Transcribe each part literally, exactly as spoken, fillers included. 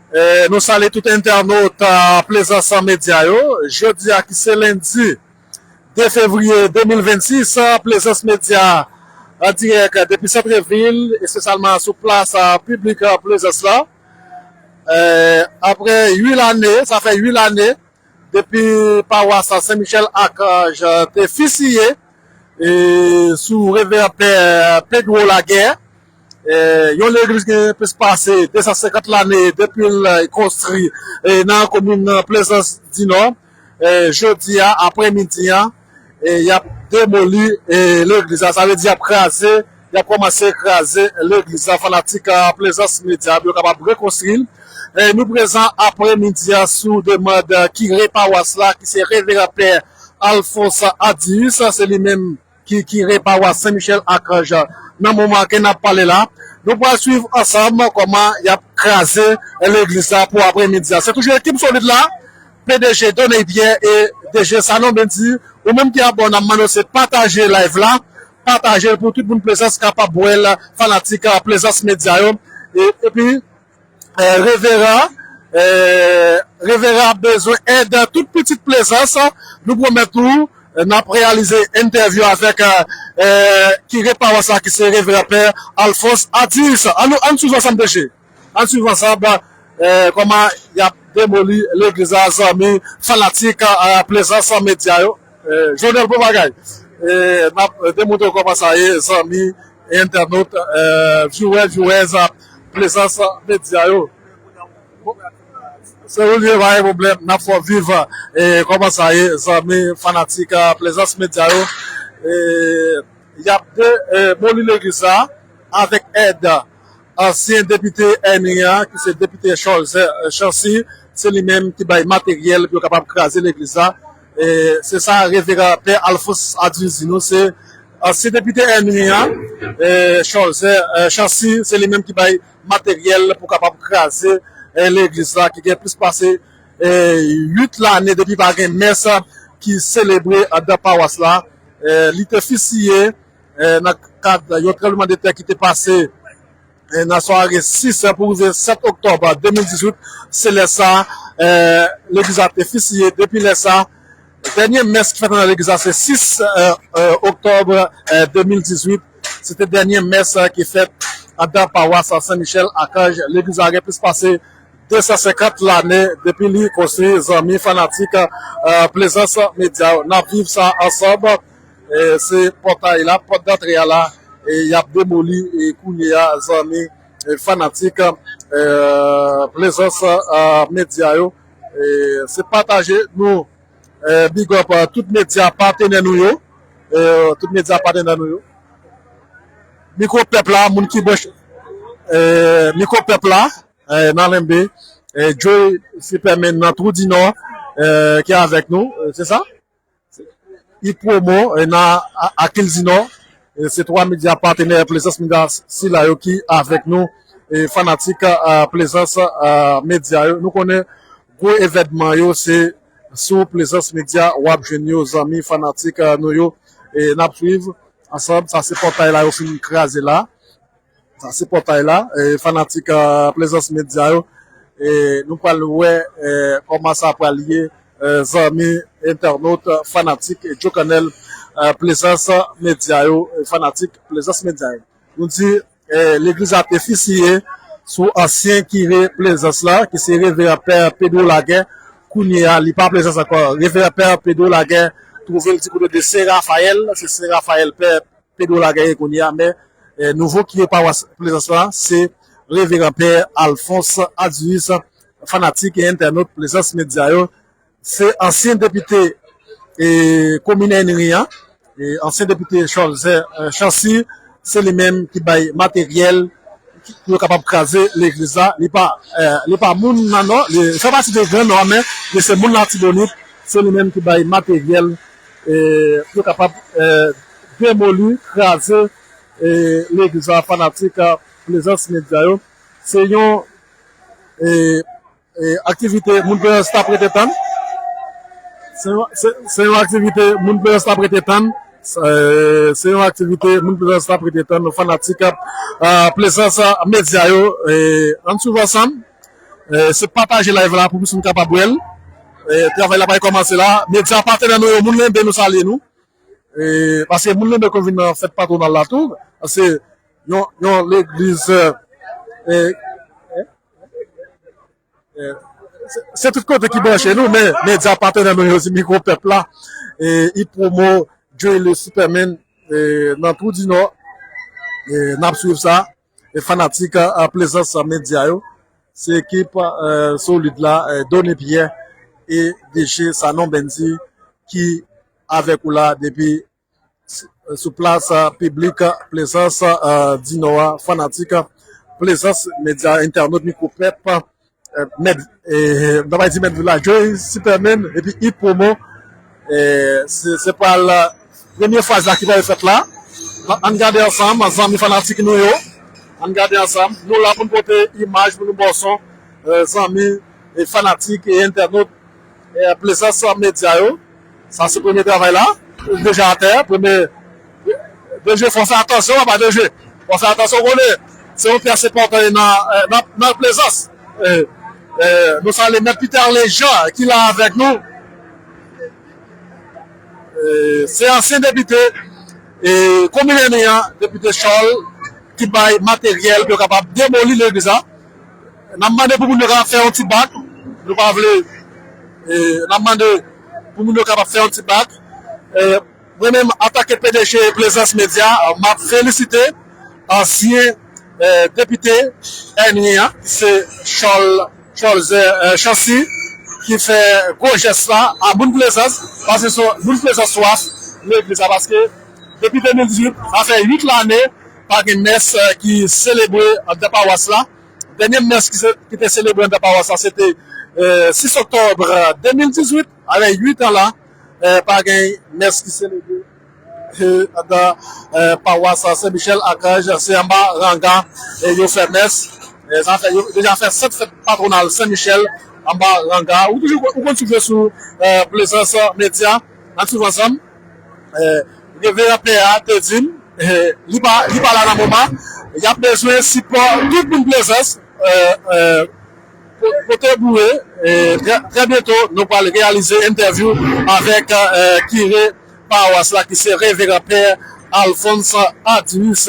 Eh, nou salye tout entènot, ah, Plaisance Media yo. Jodi a ki se lendi de fevriye de mil vennsis, ah, Plaisance Media an dirèk depi Santrevil, espesyalman sou plas, ah, piblik, ah, Plaisance la. Eh, apre uit lane, sa fè uit lane depi pawas Sen Michel Akanj te fisiye, eh, sou Reveran Pè Pedro Laguerre. Eh, yon legliz gen plis pase de san senkant lane depi l konstwi, eh, nan komin Plaisance du Nord. Eh, jodi a, aprèmidi a, eh, y ap demoli, eh, legliz la. Sa vle di y ap kraze, y ap kòmanse kraze legliz la. Fanatik, eh, Plaisance Media pou yo kapab rekonstwi l. Eh, nou prezan aprèmidi a sou demann, eh, kire pawas la, ki se Reveran Pè Alphonse Adius. Se li menm ki kire pawas Sen Michel Akanj nan moman ke n ap pale la. Nou pral swiv ansanm kòman y ap kraze legliz la pou aprèmidi a. Se toujou ekip solid la, P D G Doney Pierre e D G Sanon Bendy. Ou menm ki abòne, n ap mande w se pataje live la, pataje l pou tout moun Plaisance kapab wè l, fanatik, eh, Plaisance Media yo. E, epi, eh, Reveran, eh, Reveran ap bezwen èd tout pitit Plaisance. Nou pwomèt ou, eh, n ap reyalize entèvyou avèk, eh, eh, kire pawas la ki se Reveran Pè Alphonse Adius. Ann, ann swiv ansanm, D G. Ann swiv ansanm, eh, kòman y ap demoli legliz la, zanmi, fanatik, eh, Plaisance Media yo. Eh, Jonel, bon bagay. Eh, n ap demontre w kòman sa ye, zanmi, entènot, eh, viewer, viewers, eh, Plaisance Media yo. Se ou li ye, pa gen pwoblèm, n ap fè w viv, eh, kòman sa ye, zanmi, fanatik, eh, Plaisance Media yo. Eh, y ap de, eh, demoli legliz la avèk èd ansyen depite Henry an, ki se depite Cholzer, eh, Chancy, se li menm ki bay materyèl pou yo kapab kraze legliz la. E se sa Reveran Pè Alphonse Adius di nou, se ansyen depite Henry an, eh, Cholzer, eh, Chancy, se li menm ki bay materyèl pou kapab kraze, eh, legliz la, ki gen plis pase, eh, uit lane depi pa gen mès ki selebre anndan pawas la. Eh, li te fisiye, eh, nan kad yon tranblemanntè ki te pase, eh, nan sware sis pou rive sèt oktòb de mil dizuit. Se lè sa, eh, legliz la te fisiye. Depi lè sa, dènye mès ki fèt nan legliz la, se sis, eh, eh, oktòb, eh, de mil dizuit. Se te dènye mès, eh, ki fèt anndan pawas Sen Michel Akanj. Legliz la gen plis pase de san senkant lane depi li konstwi, zanmi, fanatik, eh, Plaisance Media yo. N ap viv sa ansanm. Eh, se pòtay la, pòt dantre a la, eh, y ap demoli, eh, kounye a, zanmi, eh, fanatik, eh, Plaisance, eh, Media yo. Eh, se pataje nou, eh, big up, eh, tout medya patnè nou yo. Eh, tout medya patnè nou yo. Mikwo Pèp la, moun ki branche, eh, Mikwo Pèp la, eh, nan Lenbe, eh, Joy Superman nan Twou di Nò, eh, ki avèk nou, eh, se sa? Ipromo, eh, nan A-, Akil di Nò, eh, se twa medya patnè Plaisance Media sila yo ki avèk nou, eh, fanatik, eh, Plaisance, eh, Media yo. Nou konnen gwo evènman yo, se sou Plaisance Media w ap jwenn yo, zanmi, fanatik, eh, nou yo. Eh, n ap swiv ansanm, sa se pòtay la yo fin kraze la. Sa se pòtay la, eh, fanatik, eh, Plaisance Media yo. Eh, nou pral wè, eh, kòman sa pral ye, eh, zanmi, entènot, fanatik, Joe Canel, eh, Plaisance Media yo, eh, fanatik Plaisance Media yo. Nou di, eh, legliz la te fisiye sou ansyen kire Plaisance la, ki se Reveran Pè Pedro Laguerre. Kounye a, li pa Plaisance ankò. Reveran Pè Pedro Laguerre twouve l di kote de Sen Rafayèl, se Sen Rafayèl Pè Pedro Laguerre kounye a, men, eh, nouvo kire pawas Plaisance la, se Reveran Pè Alphonse Adius, fanatik e entènot Plaisance Media yo. Se ansyen depite, eh, komin Henry an, eh, ansyen depite Cholzer, eh, Chancy, se li menm ki bay materyèl pou yo kapab kraze legliz la. Li pa, eh, li pa moun nan Nò, li fè pati de Gran Nò, men li se moun Latibonit. Se li menm ki bay materyèl, eh, pou yo kapab, eh, demoli, kraze, eh, legliz la, fanatik, eh, Plaisance Media yo. Se yon, eh, eh, aktivite moun Plaisance t ap rete tann. Se yon, se, se yon aktivite moun Plaisance t ap rete tann. Eh, se yon aktivite moun Plaisance t ap rete tann, fanatik, eh, Plaisance Media yo. Eh, ann swiv ansanm. Eh, se pataje live la pou plis moun kapab wè l. Eh, travay la pral kòmanse la. Medya patnè nou yo, moun Lenbe, nou salye nou. Eh, paske moun Lenbe konn vin nan fèt patwonal la tou. Se yon, yon legliz, eh, eh, eh, se, se tout kote ki branche nou, men medya patnè nou yo, se Mikwo Pèp la. Eh, Hit Promo, Joey le Superman, eh, nan Twou di Nò. Eh, n ap swiv sa. E fanatik, eh, Plezans Medya yo. Se ekip, eh, solid la, eh, Dony Pierre e D J Sanon Bendy ki avèk ou la depi s-, sou plas, eh, piblik, eh, Plezans, eh, di Nò a, fanatik, eh, Plezans Medya, entènot Mikwo Pèp, eh, mèt, eh, m ta pral di mèt vil la, Joey Superman, epi Hit Promo. Eh, se, se pral, eh, premye faz la ki pral fèt la. Ann, ann gade ansanm, zanmi fanatik nou yo. Ann gade ansanm. Nou la pou n pote imaj, pou nou ba w son, eh, zanmi e fanatik e entènot, eh, Plezans Medya yo. Sa se premye travay la. Deja atè, premye. D J, fò w fè atansyon, papa D J. Fò w fè atansyon, w konnen. Se yon pyès enpòtan nan, eh, nan, nan Plezans. Eh, eh, nou salye Mèt Peter Lejean ki la avèk nou. Eh, se ansyen depite, eh, komin Ène an, depite Charles, ki bay materyèl pou yo kapab demoli legliz la. N ap mande pou moun yo kapab fè yon ti bak. Nou pa vle, eh, n ap mande pou moun yo kapab fè yon ti bak. Eh, mwen menm, antanke P D G Plezans Medya, m ap felisite ansyen, eh, depite Ène an, ki se Charles, Charles, eh, Chancy, ki fè gwo jès la a moun Plezans, paske se moun Plezans swaf legliz la, paske depi de mil dizuit, sa fè uit lane, pa gen mès, eh, ki selebre anndan pawas la. Dènye mès ki se, ki te selebre anndan pawas la, se te, eh, sis oktòb, eh, de mil dizuit, avèk uit an la, eh, pa gen mès ki selebre, eh, anndan, eh, pawas Sen Michèl Akanj, se anba ranga, eh, yo fè mès. Eh, sa fè, yo deja fè sèt fèt patwonal Sen Michèl anba ranga. Ou toujou, ou konn swiv yo sou, eh, Plezans Medya. N ap swiv ansanm. Eh, Reveran Pè a te di m, eh, li pa, li pa la nan moman. Y ap bezwen sipò tout moun Plezans. Eh, eh, ko-, kote w ye, eh, trè, trè byento, nou pral reyalize entèvyou avèk, eh, kire pawas la, ki se Reveran Pè Alphonse Adius.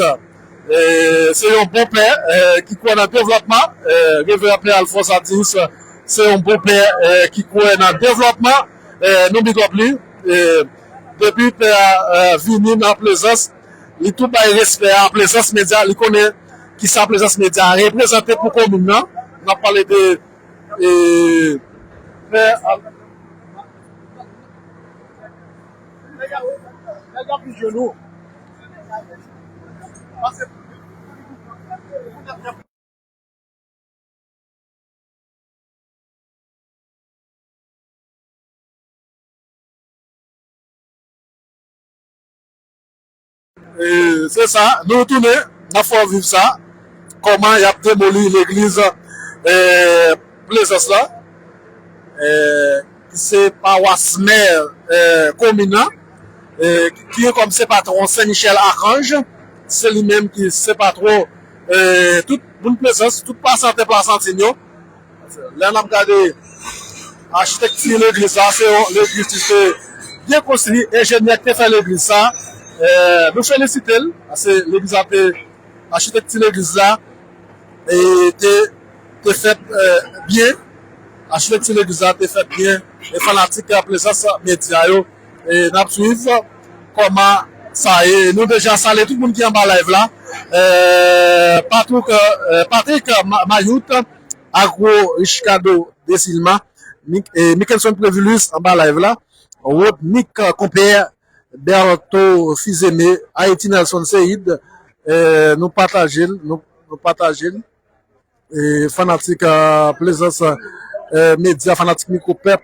Eh, se yon bon pè, eh, ki kwè nan devlòpman. Eh, Reveran Pè Alphonse Adius, se yon bon pè, eh, ki kwè nan devlòpman. Eh, nou big up li. Eh, depi pè a, eh, vini nan Plezans, li tou bay respè a Plezans Medya, li konnen kisa Plezans Medya reprezante pou komin nan. N ap pale de, eh, pè Al-, E, se sa, nou tounen, n ap fè w viv sa, kòman y ap demoli legliz, e, Plezans la, e, ki se pawas mè, e, komin nan, e, ki gen kòm se patwon Sen Michèl Akanj, se li menm ki se patwon, e, tout moun Plezans, tout Plasantè, Plasantin yo. Lè n ap gade achitekti legliz la, se yon legliz ki te byen konstwi, enjenyè ki te fè legliz sa, e, nou felisite l, paske legliz la te, achitekti legliz la, e, te, te fèt, e, byen, achitekti legliz la te fèt byen, e fanatik Plezans Medya yo, e, n ap swiv kòman sa ye. Nou deja salye tout moun ki anba live la. E, Patrick, e, Patrick Ma-, Mayout, Agro Richicado de Silma, Mik-, e, Mickelson Previlus anba live la, Rodnick, e, Konpè, Bertho Fils-Aimé, Haïti Nelson Seid, e, nou pataje l, nou, nou pataje l. E, fanatik, e, Plezans, e, Medya, fanatik Mikwo Pèp,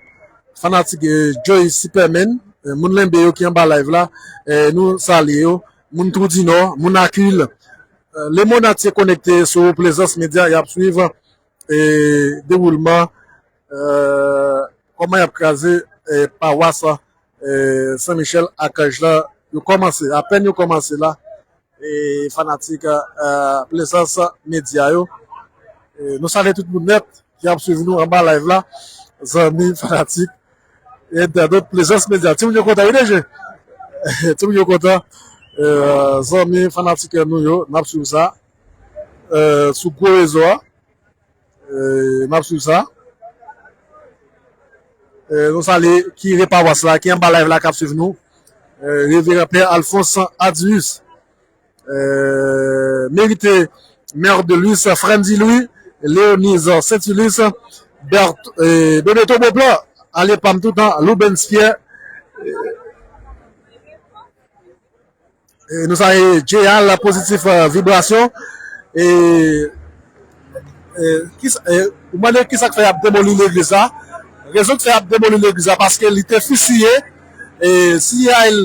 fanatik, e, Joy Superman, e, moun Lenbe yo ki anba live la, e, nou salye yo, moun Twou di Nò, moun Akil, e, lemonn antye konekte sou Plezans Medya, y ap swiv, e, dewoulman, e, kòman y ap kraze, e, pawas, e, Sen Michèl Akanj la, yo kòmanse, apèn yo kòmanse la, e, fanatik, e, Plezans Medya yo. E, nou salye tout moun nèt. ki ap swiv nou anba live la, zanmi, fanatik, entènot Plaisance Media. Timoun yo kontan, wi, deje. Timoun yo kontan. Eh, zanmi, fanatik nou yo, n ap swiv sa eh, sou gwo rezo a. Eh, n ap swiv sa. Eh, nou salye kire pawas la, ki anba live la, k ap swiv nou. Eh, Reveran Pè Alphonse Adius. Eh, Mérité, Mère de Luce, Frandy Louis, Léonise Saint-Ulus, Bert, eh, Bebeto Beauplan, ale pa m toutan, Loubens Pierre, eh, eh, nou salye J L, pozitif, eh, vibrasyon. E, e, kisa, e, ou mande kisa k fè y ap demoli legliz la. Rezon k fè y ap demoli legliz la, paske li te fisiye, e, si y a l,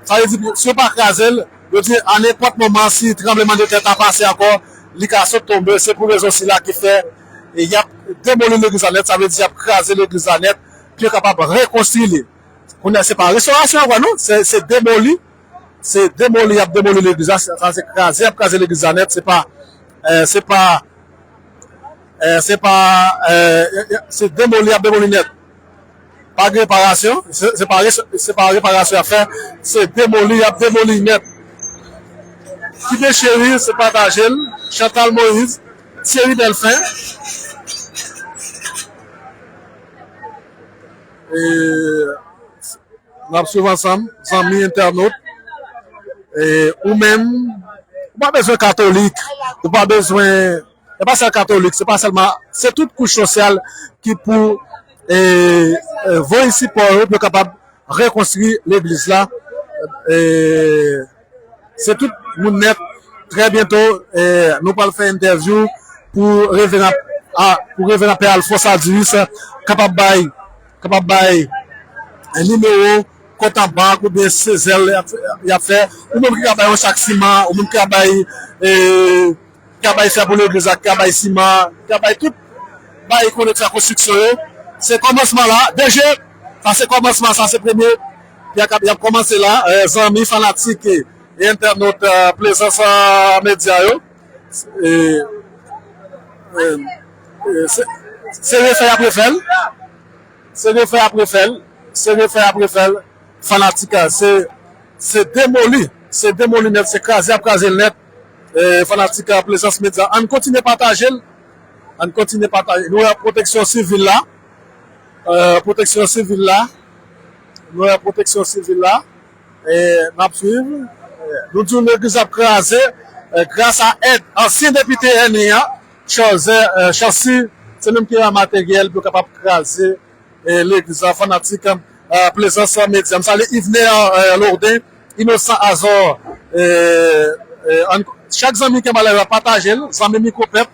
sa vle di, si yo pa kraze l, yo di a nenpòt moman, si tranblemanntè ta pase ankò, li ka sot tonbe. Se pou rezon sila ki fè, e, y ap demoli legliz la nèt, sa vle di y ap kraze legliz la nèt, pou yo kapab rekonstwi li. Kounye a, se pa restorasyon ankò, non, se, se demoli. Se demoli, y ap demoli legliz la. Sa, sa se kraze, y ap kraze legliz la nèt. Se pa, eh, se pa, eh, se pa, eh, se demoli, y ap demoli nèt. Pa gen reparasyon, se, se pa res-, se pa reparasyon y ap fè. Se demoli, y ap demoli nèt. Kite cheri, se pataje l. Chantal Moïse, Thierry Delphin. E, n ap swiv ansanm, zanmi entènot. E, ou menm, ou pa bezwen katolik, ou pa bezwen, e pa sèl katolik, se pa sèlman, se tout kouch sosyal ki pou, e, e, voye sipò yo pou yo kapab rekonstwi legliz la. E, Se tout moun nèt. Trè byento, eh, nou pral fè entèvyou pou reveran, a, pou reveran Pè Alphonse Adius kapab bay, kapab bay, eh, nimewo kont an bank oubyen se zèl y ap, y ap fè. Ou menm ki ka bay yon sak siman, ou menm ki ka bay, eh, ki ka bay fè pou legliz la, ki ka bay siman, ki ka bay tout bay konnen fè konstriksyon yo. Se kòmansman la, deje, sa se kòmansman, sa se premye. Y ap, y ap kòmanse la, eh, zanmi, fanatik e entènot, eh, Plaisance, eh, Media yo. E, e, e, se, se refè y ap refè l. Se refè y ap refè l. Se refè y ap refè l. Fanatik, eh, se, se demoli. Se demoli nèt. Se kraze y ap kraze l nèt. Eh, fanatik, eh, Plaisance Media. Ann kontinye pataje l. Ann kontinye pataje. Nou wè pwoteksyon sivil la. Eh, pwoteksyon sivil la. Nou wè pwoteksyon sivil la. E, n ap swiv. E, nou di w legliz ap kraze, e, gras a èd ansyen depite Èni an, Charles, e, Chancy, se li menm ki bay materyèl pou yo kapab kraze, e, legliz la, fanatik, e, Plaisance Media. M salye Yvener, e, Lourdin, Innocent Azor, e, e, ann, chak zanmi ki anba live la, pataje l, zanmi Mikwo Pèp.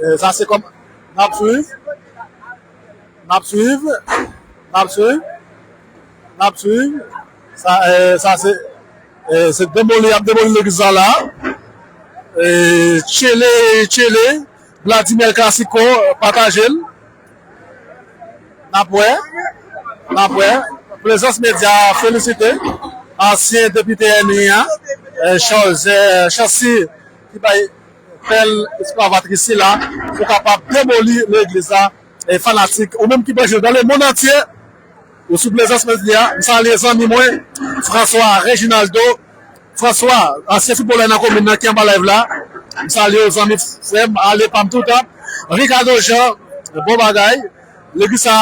E, sa se kòm, n ap swiv. N ap swiv. N ap swiv. N ap swiv. Sa, e, sa se, e, se demoli, y ap demoli legliz la la. E, tchele, tchele. Vladimir Classico, pataje l. N ap wè. N ap wè. Plaisance Media felisite ansyen depite Èni an, e, Charles, e, Chancy, ki bay pèl eskavatris sila pou kapab demoli legliz la. E fanatik, ou menm ki branche dans le monde entier, ou sou Plaisance Media, m salye zanmi mwen, François Reginaldo, François, ansyen foutbolè nan komin nan ki anba live la. M salye w, zanmi, frè m, ale pa m toutan. Ricardo Jean, bon bagay. Legliz sa,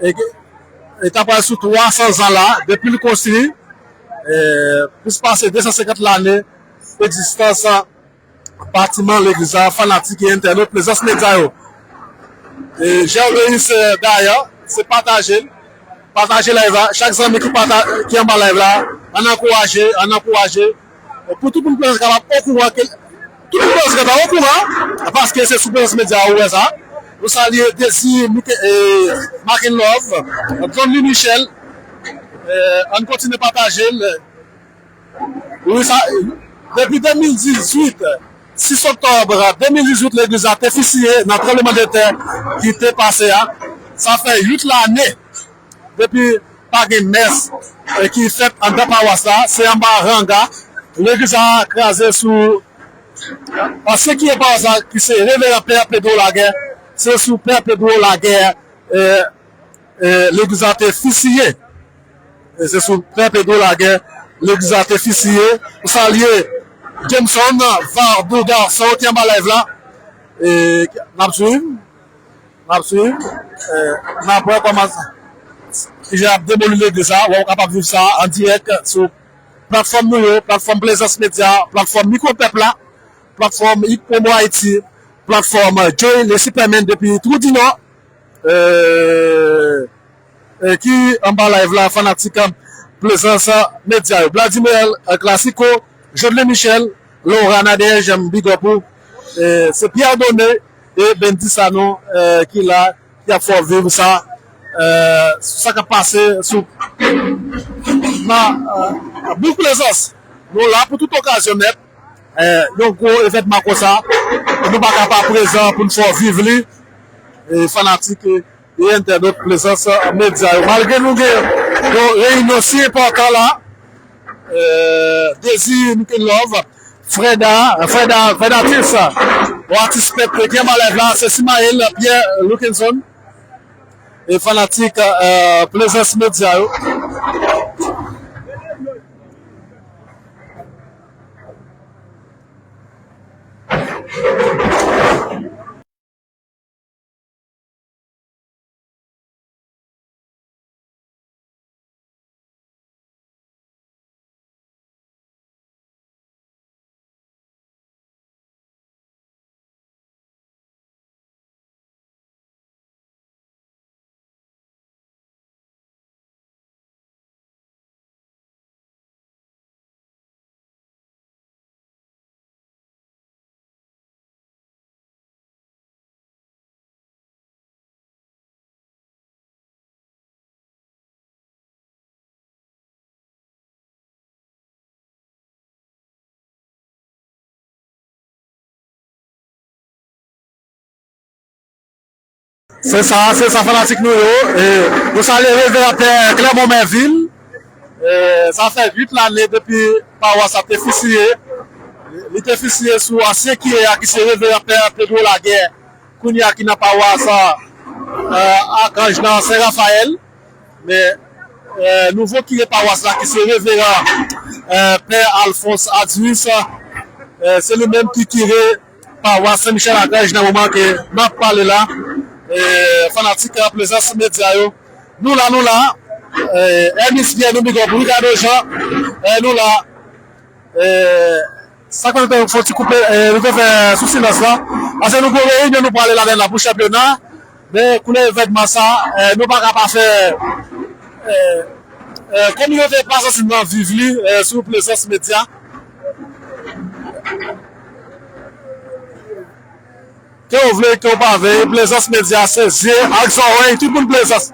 e, e ta pral sou twa san zan la, depi l konstwi, e, plis pase de san senkant lane egzistans, batiman legliz la, fanatik e entènot Plaisance Media yo. E, Gerlois, e, Dayan, se pataje l. Pataje live la. Chak zanmi ki pata-, ki anba live la, ann ankouraje, ann ankouraje. E, pou tout moun Plaisance kapab okouran, ke tout moun Plaisance kapab okouran, paske se sou Plaisance Media ou wè sa. Nou salye Désir, Mike-, e, Markin Love, Johnny Michel. E, ann kontinye pataje l. Wi, sa, depi de mil dizuit, sis oktòb de mil dizuit, legliz la te fisiye nan tranblemanntè ki te pase a. Sa fè uit lane depi pa gen mès, e, ki fèt anndan pawas la. Se anba ranga. Legliz la kraze sou Ansyen kire pawas la ki se Reveran Pè Pedro Laguerre, se sou Pè Pedro Laguerre, e, e, legliz la te fisiye. E se sou Pè Pedro Laguerre, legliz la te fisiye. Nou salye Jameson Vardou Garçon ki anba live la. E n ap swiv. N ap swiv. E, n ap wè kòman kijan y ap demoli legliz la. Ou kapab viv sa an dirèk sou platfòm nou yo, platfòm Plaisance Media, platfòm Mikwo Pèp la, platfòm Hit Promo Haïti, platfòm Joy Le Superman depi Trou di Nò. E, e, ki anba live la, fanatik Plaisance Media yo. Vladimir, e, Classico, Jodelin Michel, Laura Nadège, m big up ou. E, se Pierre Donné e Bendy Sanon, e, ki la, ki ap fè w viv sa, e, sa k ap pase sou, nan, e, Bouk Plaisance. Nou la pou tout okazyon nèt. E, yon gwo evènman konsa, nou pa ka pa prezan pou n fè w viv li. E, fanatik, e, e entènot Plaisance Media yo. Malgre nou gen yon reyinyon si enpòtan la, e, Désir Nikin Love, Freda, Freda, Freda Artis, yon atis pèt ki anba live la, se Simaël Pierre Lukinson, e fanatik, e, Plaisance Media yo. Se sa, se sa fanatik nou yo. E, nou salye Reveran Pè Clermont Mervil. E, sa fè uit lane depi pawas la te fisiye. Li te fisiye sou ansyen kire a ki se Reveran Pè Pedro Laguerre, kounye a ki nan pawas, e, Akanj nan Sen Rafayèl. Men, e, nouvo kire pawas la ki se Reveran, e, Pè Alphonse Adris, e, se li menm ki kire pawas Sen Michèl Akanj nan moman ke n ap pale la. E, fanatik, e, Plaisance Media yo, nou la, nou la. E, Ernest Pierre, nou big up, Ricardo Jean, e, nou la. E, sa k fè nou te fè yon ti koupe, e, nou te fè sou silans la. Paske nou gen reyinyon nou prale ladan l la pou chanpyona. Men koulè evènman sa, e, nou pa ka pa fè, e, e, kominote Plaisance nan viv li, e, sou Plaisance Media. Ke w vle, ke w pa vle, Plaisance Media se zye ak zòrèy tout moun Plaisance.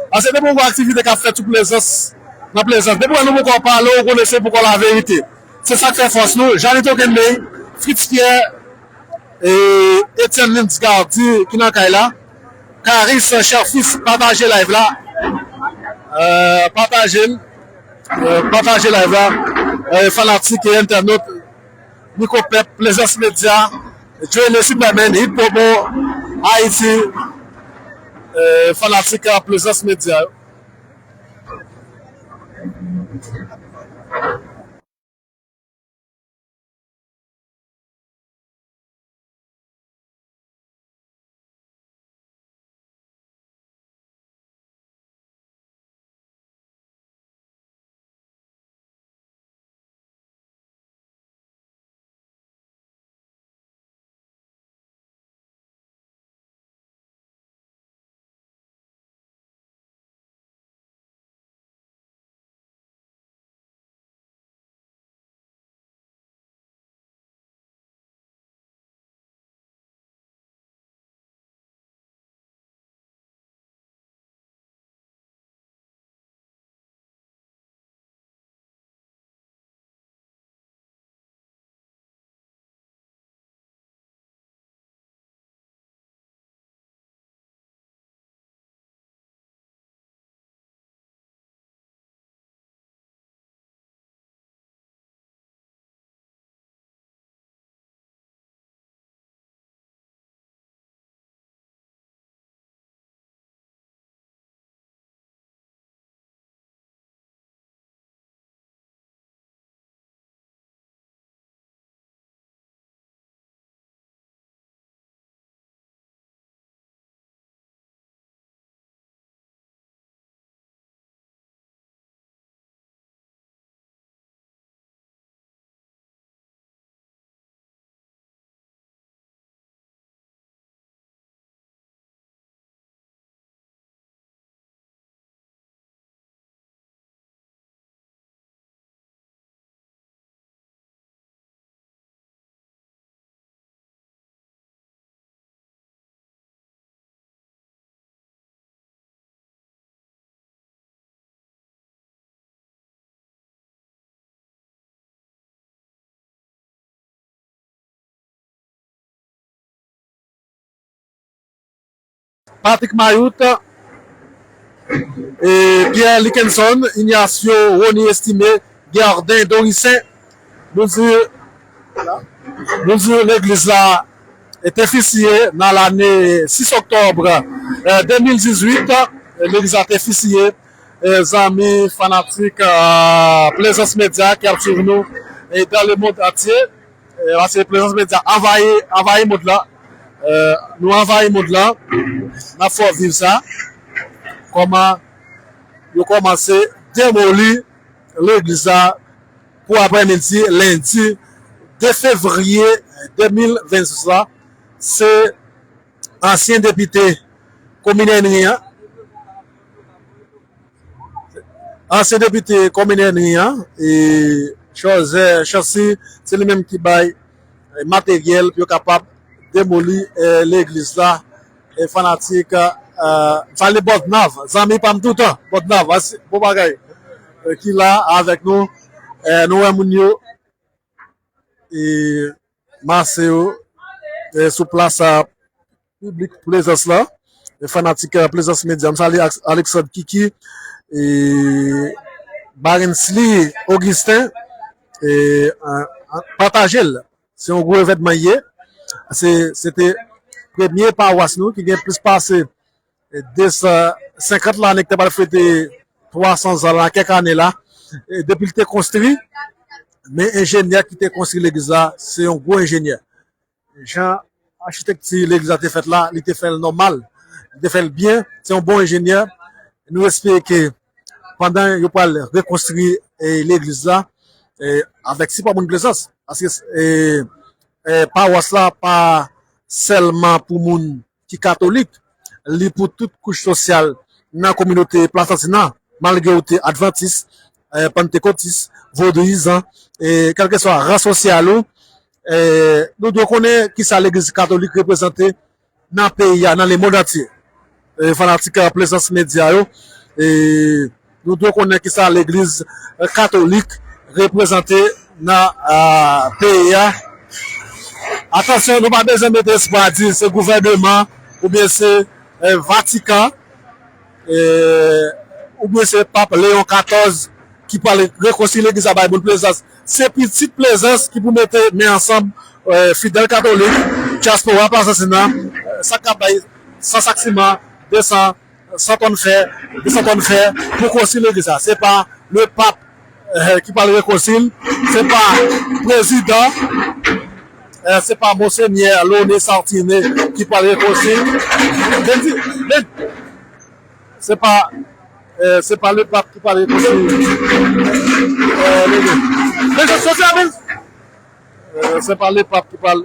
Paske depi w gen aktivite k ap fèt sou Plaisance, nan Plaisance, depi w wè nou poko pale, w konnen se poko laverite. Se sa k fè fòs nou, Janito Kenley, Fritz Pierre, e Etienne Lins Gardy ki nan kay la, Caris Cherfils, pataje live la, e, pataje l, e, pataje live la, e, fanatik e entènot, Mikwo Pèp, Plaisance Media, Joe le Superman, Hit Promo, Haïti, e, fanatik, e, Plaisance Media yo. Patrick Mayout, e Pierre Likenson, Ignacio, Rony Estimé, Guerdin Doricin. Nou di, nou di legliz la te fisiye nan lane sis oktòb, eh, de mil dizuit, legliz la te fisiye, eh, zanmi fanatik, eh, Plaisance Media ki ap swiv nou, eh, dans le monde entier. Eh, paske Plaisance Media anvayi, anvayi mond lan. Eh, nou anvayi mond lan. N ap fè w viv sa. Kòman yo kòmanse demoli legliz la pou aprèmidi lendi de fevriye de mil vennsis la. Se ansyen depite komin Enri an, ansyen depite komin Enri an, e Joseph Chancy, se li menm ki bay, eh, materyèl pou yo kapab demoli, eh, legliz la. E fanatik, eh, m salye Bòdnav, zanmi pa m toutan, Bòdnav, bon bagay, eh, ki la avèk nou. Eh, nou wè moun yo, e mase yo, eh, sou plas, eh, piblik Plaisance la, e fanatik, eh, Plaisance Media. M salye Alex-, Alexandre Kiki, e Barensley Augustin, e, eh, pataje l. Se yon gwo evènman ye. Se, se te premye pawas nou ki gen plis pase, eh, de san senkant lane, ki te pral fete twa san zan la, kèk ane la. Eh, depi l te konstwi, men enjenyè ki te konstwi legliz la, se yon gwo enjenyè. Jan achitekti legliz la te fèt la, li te fè l nòmal, li te fè l byen, se yon bon enjenyè. Nou espere ke pandan yo pral rekonstwi, eh, legliz la, eh, avèk sipò moun Plaisance, paske, eh, eh, pawas la pa sèlman pou moun ki katolik, li pou tout kouch sosyal nan kominote Plasantin an, malgre ou te advantis, eh, pantekotis, vodouyizan, eh, kèlkeswa ran sosyal ou, eh, nou dwe konnen kisa legliz katolik reprezante nan peyi a, nan lemonn antye. Eh, fanatik, eh, Plaisance Media yo, eh, nou dwe konnen kisa legliz, eh, katolik reprezante nan, ah, peyi a. Atansyon, nou pa bezwen mete espwa di se gouvèneman oubyen se, eh, Vatikan, eh, oubyen se Pap Leyon katòz ki pral rekonstwi legliz la bay moun Plaisance. Se pitit Plaisance ki pou mete men ansanm, eh, fidèl katolik, dyaspora Plasantin an, eh, sa k ap bay san sak siman, de san, san tòn fè, de san tòn fè pou konstwi legliz la. Se pa le pap, eh, ki pral rekonstwi l, se pa prezidan, eh, se pa Monsenyè Launay Sartine ki pral rekonstwi l. Men di, men, se pa, eh, se pa le pap ki pral rekonstwi, eh, legliz. Men, sòti la, men. Eh, se pa le pap ki pral,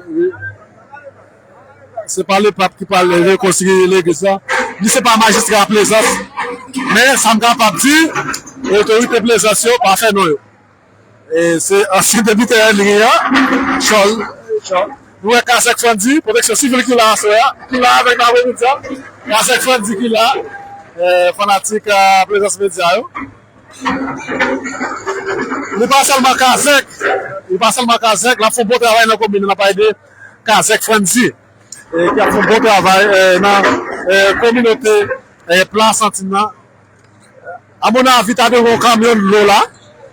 se pa le pap ki pral rekonstwi legliz la. Li se pa majistra Plaisance. Men sa m kapab di, otorite Plaisance yo pa fè non yo. E se ansyen depite Enri an, Chòl. Nou wè Kazèk Frandy, pwoteksyon sivil ki la aswè a, ki la avèk nou apremidi a. Kazèk Frandy ki la, eh, fanatik, eh, Plaisance Media yo. Li pa sèlman Kazèk, li pa sèlman Kazèk, l ap fè yon bon travay nan komin nan, n ap pale de Kazèk Frandy, eh, ki ap fè yon bon travay, eh, nan, eh, kominote, eh, Plasantin nan. Amonnavi, ta dwe gen yon kamyon dlo la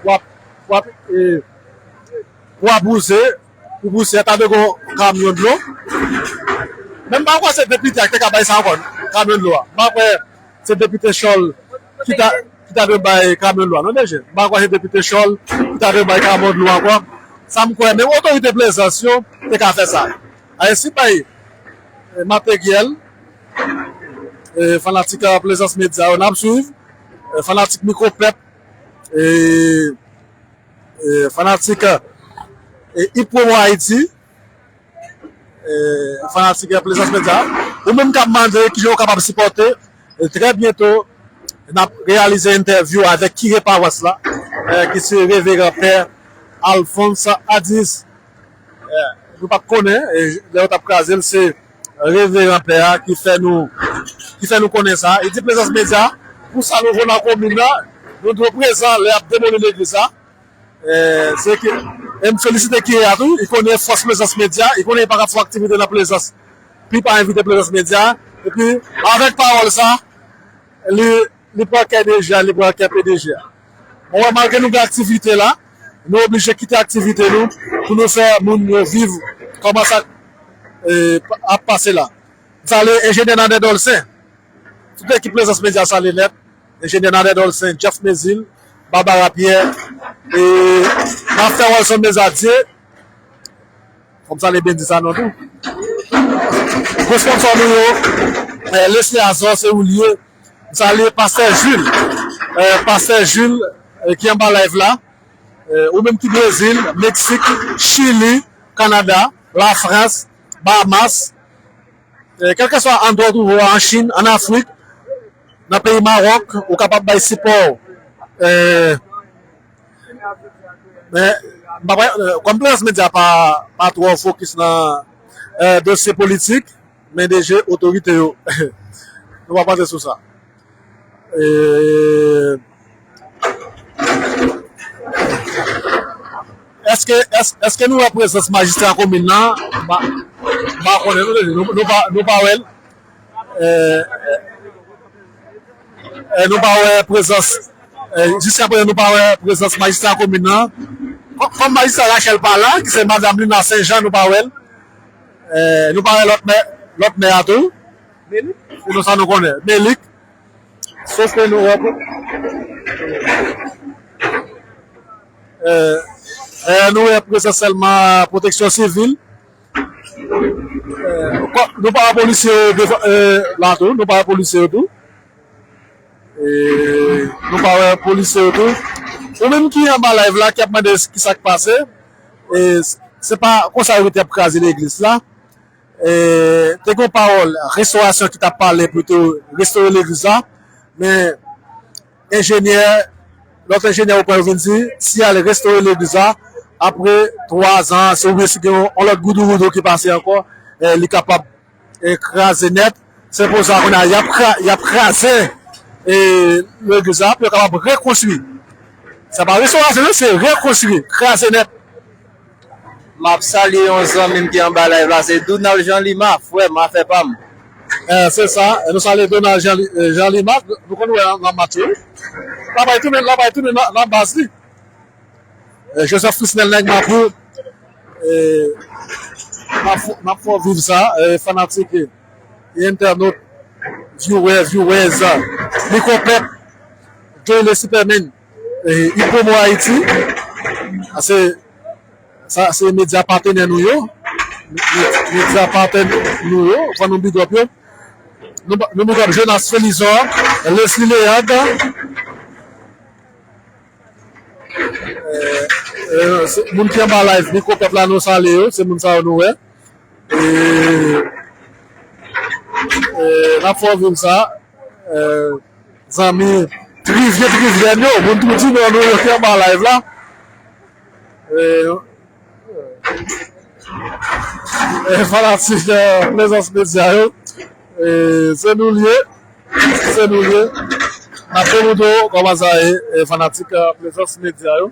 pou ap, pou ap, eh, pou ap bouze, pou bouze, ta dwe gen yon kamyon dlo. Men m pa kwè se depite a ki te ka bay sa ankò, kamyon dlo a. M pa kwè se depite Chòl ki ta, ki ta dwe bay kamyon dlo a. Non, mesye, m pa kwè se depite Chòl ki ta dwe bay kamyon dlo a ankò. Sa m kwè, men otorite Plaisance yo te ka fè sa. Ayiti bay, eh, materyèl, eh, fanatik, eh, Plaisance Media yo, n ap swiv, eh, fanatik Mikwo Pèp, eh, eh, fanatik, eh, Hip Promo Haïti, eh, fanatik, eh, Plaisance Media, ou menm k ap mande kijan w kapab sipòte, eh, trè byento, n ap reyalize entèvyou avèk kire pawas la, eh, ki se Reveran Pè Alphonse Adis. Eh, nou pa t konnen, eh, lè yo t ap kraze l, se Reveran Pè a ki fè nou, ki fè nou konnen sa. Li di Plaisance Media, pou sa nouvo nan komin nan, nou dwe prezan lè y ap demoli legliz la. Eh, se ke, e m felisite kire a tou, li konnen fòs Plaisance Media, li konnen li pa ka fè aktivite nan Plaisance, pou li pa envite Plaisance Media, Epi, avèk pawòl sa, li, li pran kè D G a, li pran kè P D G a. Bon, wè, malgre nou gen aktivite la, nou oblije kite aktivite nou pou nou fè moun yo viv kòman sa, eh, ap pase la. M salye enjenyè Nader Dolcin. Tout ekip Prezans Medya salye nèt. Enjenyè Nader Dolcin, Jeff Mézil, Barbara Pierre, e Master Wilson Mezadye. Fò m salye Bendy Sanon tou. Gwo sponsò nou yo, eh, Leslie Azor, se ou l ye. M salye Pastè Jules. Eh, Pastè Jules, eh, ki anba live la. Eh, ou menm ki Brezil, Meksik, Chili, Kanada, Lafrans, Bahamas, eh, kèlkeswa andwa w twouve w an Chin, an Afrik, nan peyi Mawòk, ou kapab bay sipò w. Eh, men, m pa, eh, kòm Prezans Medya pa, pa twò fokis nan, eh, dosye politik, men D G otorite yo, nou pa panse sou sa. Eh, Èske, èske, èske nou wè prezans majistra komin nan? M pa, m pa konnen, nou, nou, nou pa, nou pa wè l. Eh, eh, nou pa wè prezans, eh, jiskaprezan, nou pa wè prezans majistra komin nan. Kò-, kòm majistra Rachel pa la, ki se madanm Lina Saint Jean, nou pa wè l. Eh, nou pa wè lòt mè, lòt mè a tou. Se nou sa nou konnen. Melik. Sof ke nou wè, eh, eh, nou wè prezans sèlman pwoteksyon sivil. Eh, kò-, nou pa wè polisye yo devan, eh, la tou, nou pa wè polisye yo tou. Eh, nou pa wè polisye yo tou. Ou menm ki anba live la, ki ap mande ki sa k pase, eh, se pa konsa yo te ap kraze legliz la. Eh, te gen yon pawòl restorasyon ki t ap pale pou te restore legliz la, men enjenyè, lòt enjenyè yo pran yo vin di, si y al restore legliz la, apre twa zan, si oubyen si gen yon, yon lòt goudougoudou ki pase ankò, eh, li kapab, eh, kraze nèt. Se pou sa kounye a, y ap kra-, y ap kraze, eh, legliz la, pou yo kapab rekonstwi. Se pa restorasyon, non, se rekonstwi, kraze nèt. M ap salye yon zanmi m ki anba live la, se Donald Jean Lima, frè m, afè pa m. Eh, se sa, eh, nou salye Donald Jean, eh, Jean Lima, nou konn wè nan, nan match yo. L ap tounen, l ap tounen nan, nan baz li. Eh, Joseph Frisnel nèg Mapou, eh, n ap fè, n ap fè w viv sa, eh, fanatik, eh, entènot, viewer, viewers, eh, Mikwo Pèp, Joy le Superman, eh, Ipomo Haiti, se Sa se medya patenè nou yo. Med-, medya patenè nou yo. Fò nou big up yo. Nou, nou big up Jonas Felizor, Leslie Leandre. Eh, eh, se, moun ki anba live, Mikwo Pèp la, nou salye yo. Se moun sa yo nou wè. E, e, n ap fè w viv sa. Eh, zanmi Trivye, Trivyèn yo, moun tou di non nou yo ki anba live la. Eh, eh, fanatik, eh, Plaisance Media yo, eh, se nou l ye, se nou l ye. N ap demontre w kòman sa ye, eh, fanatik, eh, Plaisance Media yo.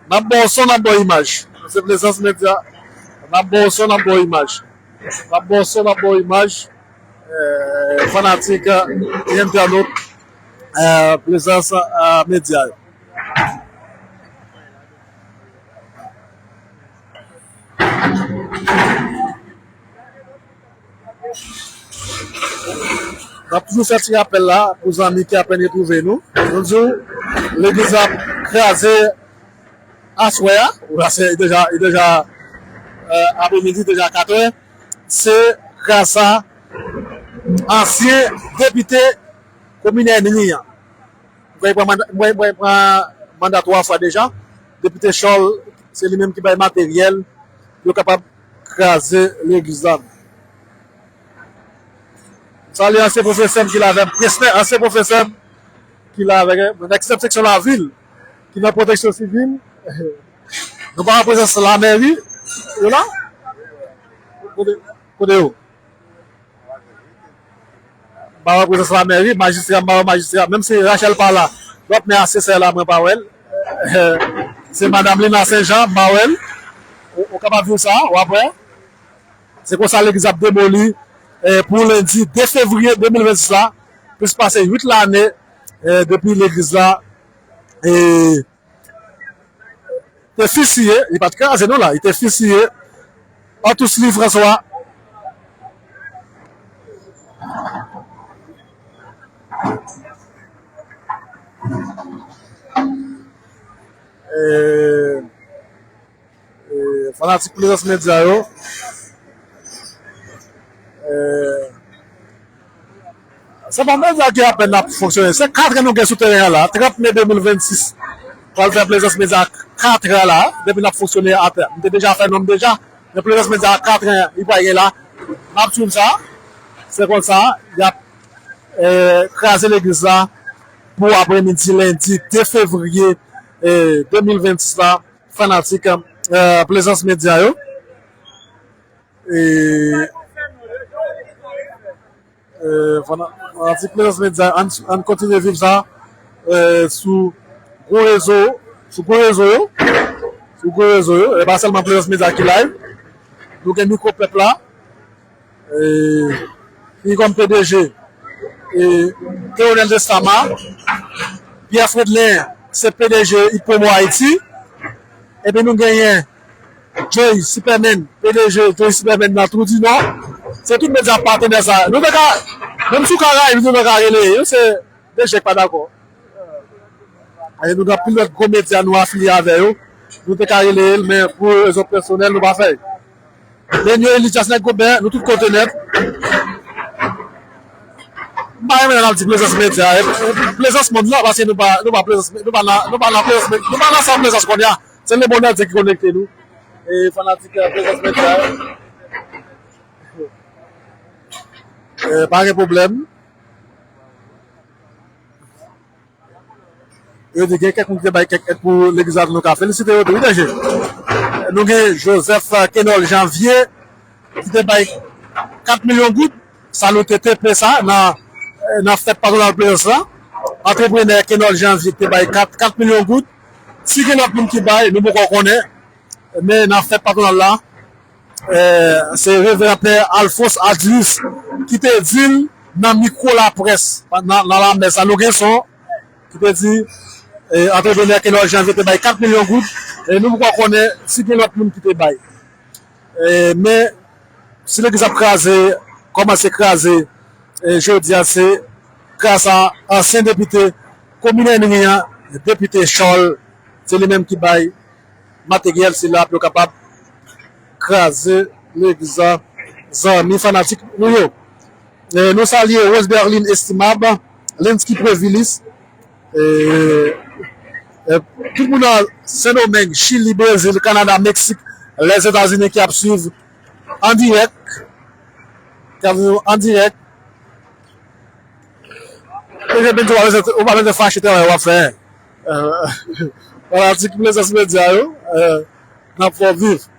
N ap ba w son, n ap ba w imaj. Se Plaisance Media. N ap ba w son, n ap ba w imaj. N ap ba w son, n ap ba w imaj. Eh, fanatik, eh, entènot, eh, Plaisance, eh, Media yo. N ap toujou fè ti rapèl la pou zanmi ki apèn retwouve nou. Nou di w, legliz la ap kraze aswè a. Ou la, se deja, e deja, eh, apremidi, deja katrè. Se gras a ansyen depite komin Ènri an. Mwen pran manda, mwen, mwen pran manda twa fwa deja. Depite Chòl, se li menm ki bay materyèl pou yo kapab kraze legliz la. M salye ansyen pwofesè m ki la avè m, Presnè, ansyen pwofesè m ki la avè m, nèg sèt seksyon lavil, ki nan pwoteksyon sivil. Nou pa wè prezans lamèri, yo la? Kote, kote yo? M pa wè prezans lamèri, majistra, m pa wè majistra. Menm si Rachel pa la, lòt men asesè la, mwen pa wè l. Se madanm Lina Saint Jean, m pa wè l. Ou, ou kapab viv sa, w ap wè. Se konsa legliz ap demoli, eh, pou lendi de fevriye de mil vennsis la, plis pase uit lane, eh, depi legliz la, eh, te fisiye, li pa t kraze non la, li te fisiye, Antously François. Eh, eh, fanatik Plezans Medya yo. Eh, se pa medya ki apèn ap fonksyone. Se kat an nou gen sou teren an la. Trant me de mil vennsis. Pral fè Plezans Medya kat an la. Depi n ap fonksyone atè. M te deja fè nonm deja. Men Plezans Medya kat an, li pral gen la. N ap swiv sa. Se konsa, y ap, eh, kraze legliz la pou apremidi lendi de fevriye, eh, de mil vennsis la. Fanatik, eh, Plezans Medya yo. E, eh, fana-, fanatik Plezans Medya, ann, ann kontinye viv sa, eh, sou gwo rezo, sou gwo rezo yo, sou gwo rezo yo, e pa sèlman Plezans Medya ki live. Nou gen Mikwo Pèp la, eh, ki kòm P D G, eh, Theonel Testama, Pierre Fredlin, se P D G Ipomo Haïti, epi nou genyen Joy Superman, P D G Joy Superman nan Trou du Nord. Se tout medya patenè sa. Nou te ka, menm si w ka rayi, nou te ka rele yo, se D J k pa dakò. E nou gen anpil lòt gwo medya nou afilye avè yo. Nou te ka rele l, men pou rezon pèsonèl, nou pa fè l. Men yo, Elidias Nèg Goben, nou tout kote nèt. M pa renmen lè n ap di Plezans Medya, e, e, Plezans Mond la, paske nou pa, nou pa Plezans, nou pa nan, nou pa nan Plezans, nou pa nan sa Plezans kounye a. Se Lebon Dantye ki konekte nou. E fanatik, eh, Plezans Medya yo. Eh, pa gen pwoblèm. Yo di gen kèk moun ki te bay kèk èd pou legliz la, nou ka felisite yo tou, wi, D J. Nou gen Joseph, eh, Kenol Janvier, ki te bay kat milyon goud, sa nou te T P sa nan, eh, nan fèt patwonal Plezans la. Antreprenè Kenol Janvier ki te bay kat, kat milyon goud. Si gen lòt moun ki bay, nou poko konnen. Men nan fèt patwonal la, eh, se Reveran Pè Alphonse Adrius ki te di l nan mikwo laprès, nan, nan lamès la, nou gen son, ki te di, eh, antreprenè Kenol Janvier te bay kat milyon goud, e nou poko konnen si gen lòt moun ki te bay. Eh, men, si legliz ap kraze, kòmanse kraze, eh, jodi a, se gras a ansyen depite komin Enri an, depite Chòl, se li menm ki bay materyèl sila pou yo kapab kraze legliz la, zanmi fanatik nou yo. Eh, nou salye Rose Berlin Estimab, Lensky Previlis, eh, eh, tout moun nan Sendomeng, Chili, Brezil, Kanada, Meksik, Lèzetazini ki ap swiv an dirèk, ki ap swiv an dirèk. P D G Benzo, ou pa bezwen, ou pa bezwen fache travay w ap fè. Eh, fanatik Plezans Medya yo, eh, n ap fè w viv.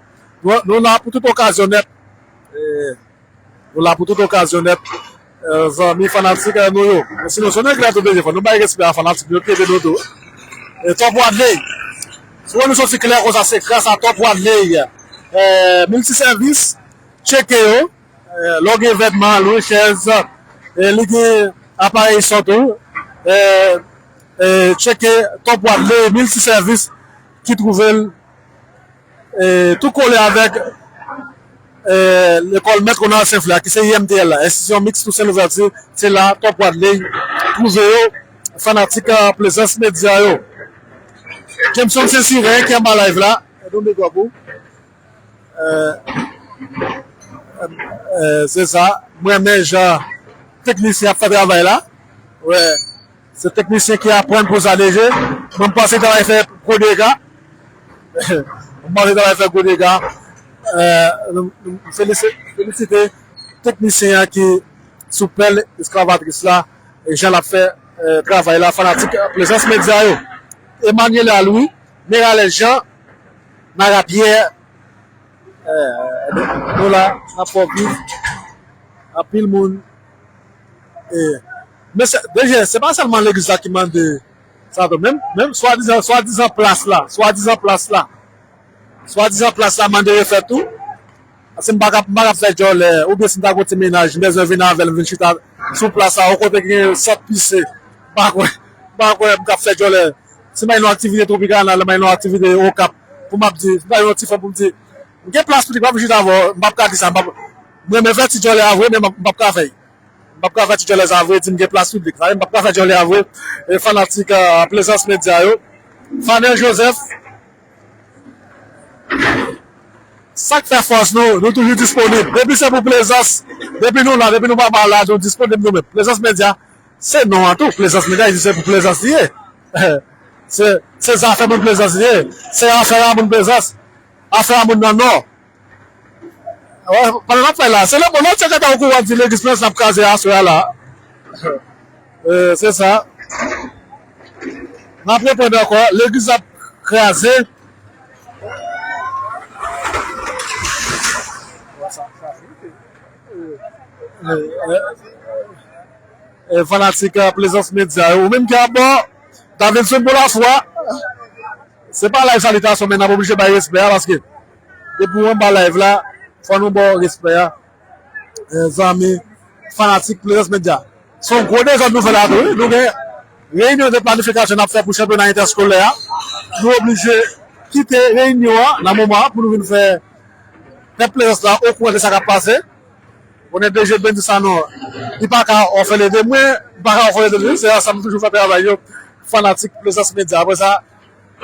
Nou, nou la pou tout okazyon nèt. Eh, nou la pou tout okazyon nèt. Eh, zanmi fanatik, eh, nou yo. Men sinon, se yon nèg la tou bezwen fè. Nou bay respè a fanatik yo ki ede nou tou. Eh, Top Wadley. Si w wè nou soti klè konsa, se gras a Top Wadley. Eh, miltisèvis, tcheke yo. Eh, lè w gen vètman, lwe chèz, eh, li gen aparèy son tou. Eh, eh, tcheke Top Wadley miltisèvis ki twouve l, eh, tou kole avèk, eh, lekòl Mèt Ronald Saint Fleur, ki se I M T L la, Institution Mixte Toussaint Louverture, se la Top Wadley twouve yo, fanatik, eh, Plezans Medya yo. Jameson Saint Cyr ki anba live la, eh, donbe gòg ou. Eh, eh, se sa. Mwen renmen jan teknisyen ap fè travay la. Wè, se teknisyen ki aprann pou sa deje. Mwen, m panse travay fè gwo dega. M panse travay fè gwo dega. Eh, nou, nou felisi-, felisite teknisyen an ki sou pèl eskavatris la. E jan l ap fè, eh, travay la, fanatik Plezans Medya yo. Emmanuel Aloui, Meralès Jean, Nara Pierre, eh, nou la, n ap fè w viv. Anpil moun. Eh, men se, deja, se pa sèlman legliz la ki mande sa tou. Menm, menm swadizan, swadizan plas la, swadizan plas la, swadizan plas la mande refè tou. Si m pa ka, m pa ka fè djòlè, oubyen si m ta gon ti mennaj, m bezwen vin avè l, m vin chita sou plas la, yon kote ki gen sant pise. M pa kwè, m pa kwè m ka fè djòlè. Si m pa gen yon aktivite Tropicana, m pa gen yon aktivite Okap, pou m ap di, si m pa gen yon ti fanm pou m di, m gen plas piblik, m ap chita avè w, m p ap ka di sa, m p ap, m renmen fè ti djòlè a vre, men m p ap ka fè l. M p ap ka fè ti djòlè sa vre, di m gen plas piblik. Sa vle m p ap ka fè djòlè a vre. E fanatik, eh, Plaisance Media yo. Fanel Joseph, sa k fè fòs nou, nou toujou disponib. Depi se pou Plaisance, depi nou la, depi nou pa ba la, nou disponib nou menm. Plaisance Media, se non an tou. Plaisance Media, se pou Plaisance li ye. Se, se zafè moun Plaisance li ye. Se afè a moun Plaisance. Afè a moun nan Nò. Wè, pandan n ap fè la, se lè, bon, lè w tcheke ta okou w ap di legliz Plaisance n ap kraze aswè a la. Eh, se sa. N ap reprann ankò, legliz ap kraze. Eh, eh, eh, fanatik, eh, Plaisance Media yo, ou menm ki ap bò, Davidson pou lafwa. Se pa live salitasyon, men n ap oblije bay respè a, paske depi w anba live la, fò nou ba w respè a. Eh, zanmi, fanatik Plaisance Media. Se yon gwo dezòd nou fè la tou, wi. Nou gen reyinyon de planifikasyon n ap fè pou chanpyona entèskolè a. Nou oblije kite reyinyon an nan moman an pou nou vin fè pèp Plaisance la okouran de sa k ap pase. Konnen D J Bendy Sanon, li pa ka òfele de mwen, m pa ka òfele de li, se ansanm nou toujou fè travay yo. Fanatik Plaisance Media. Apre sa,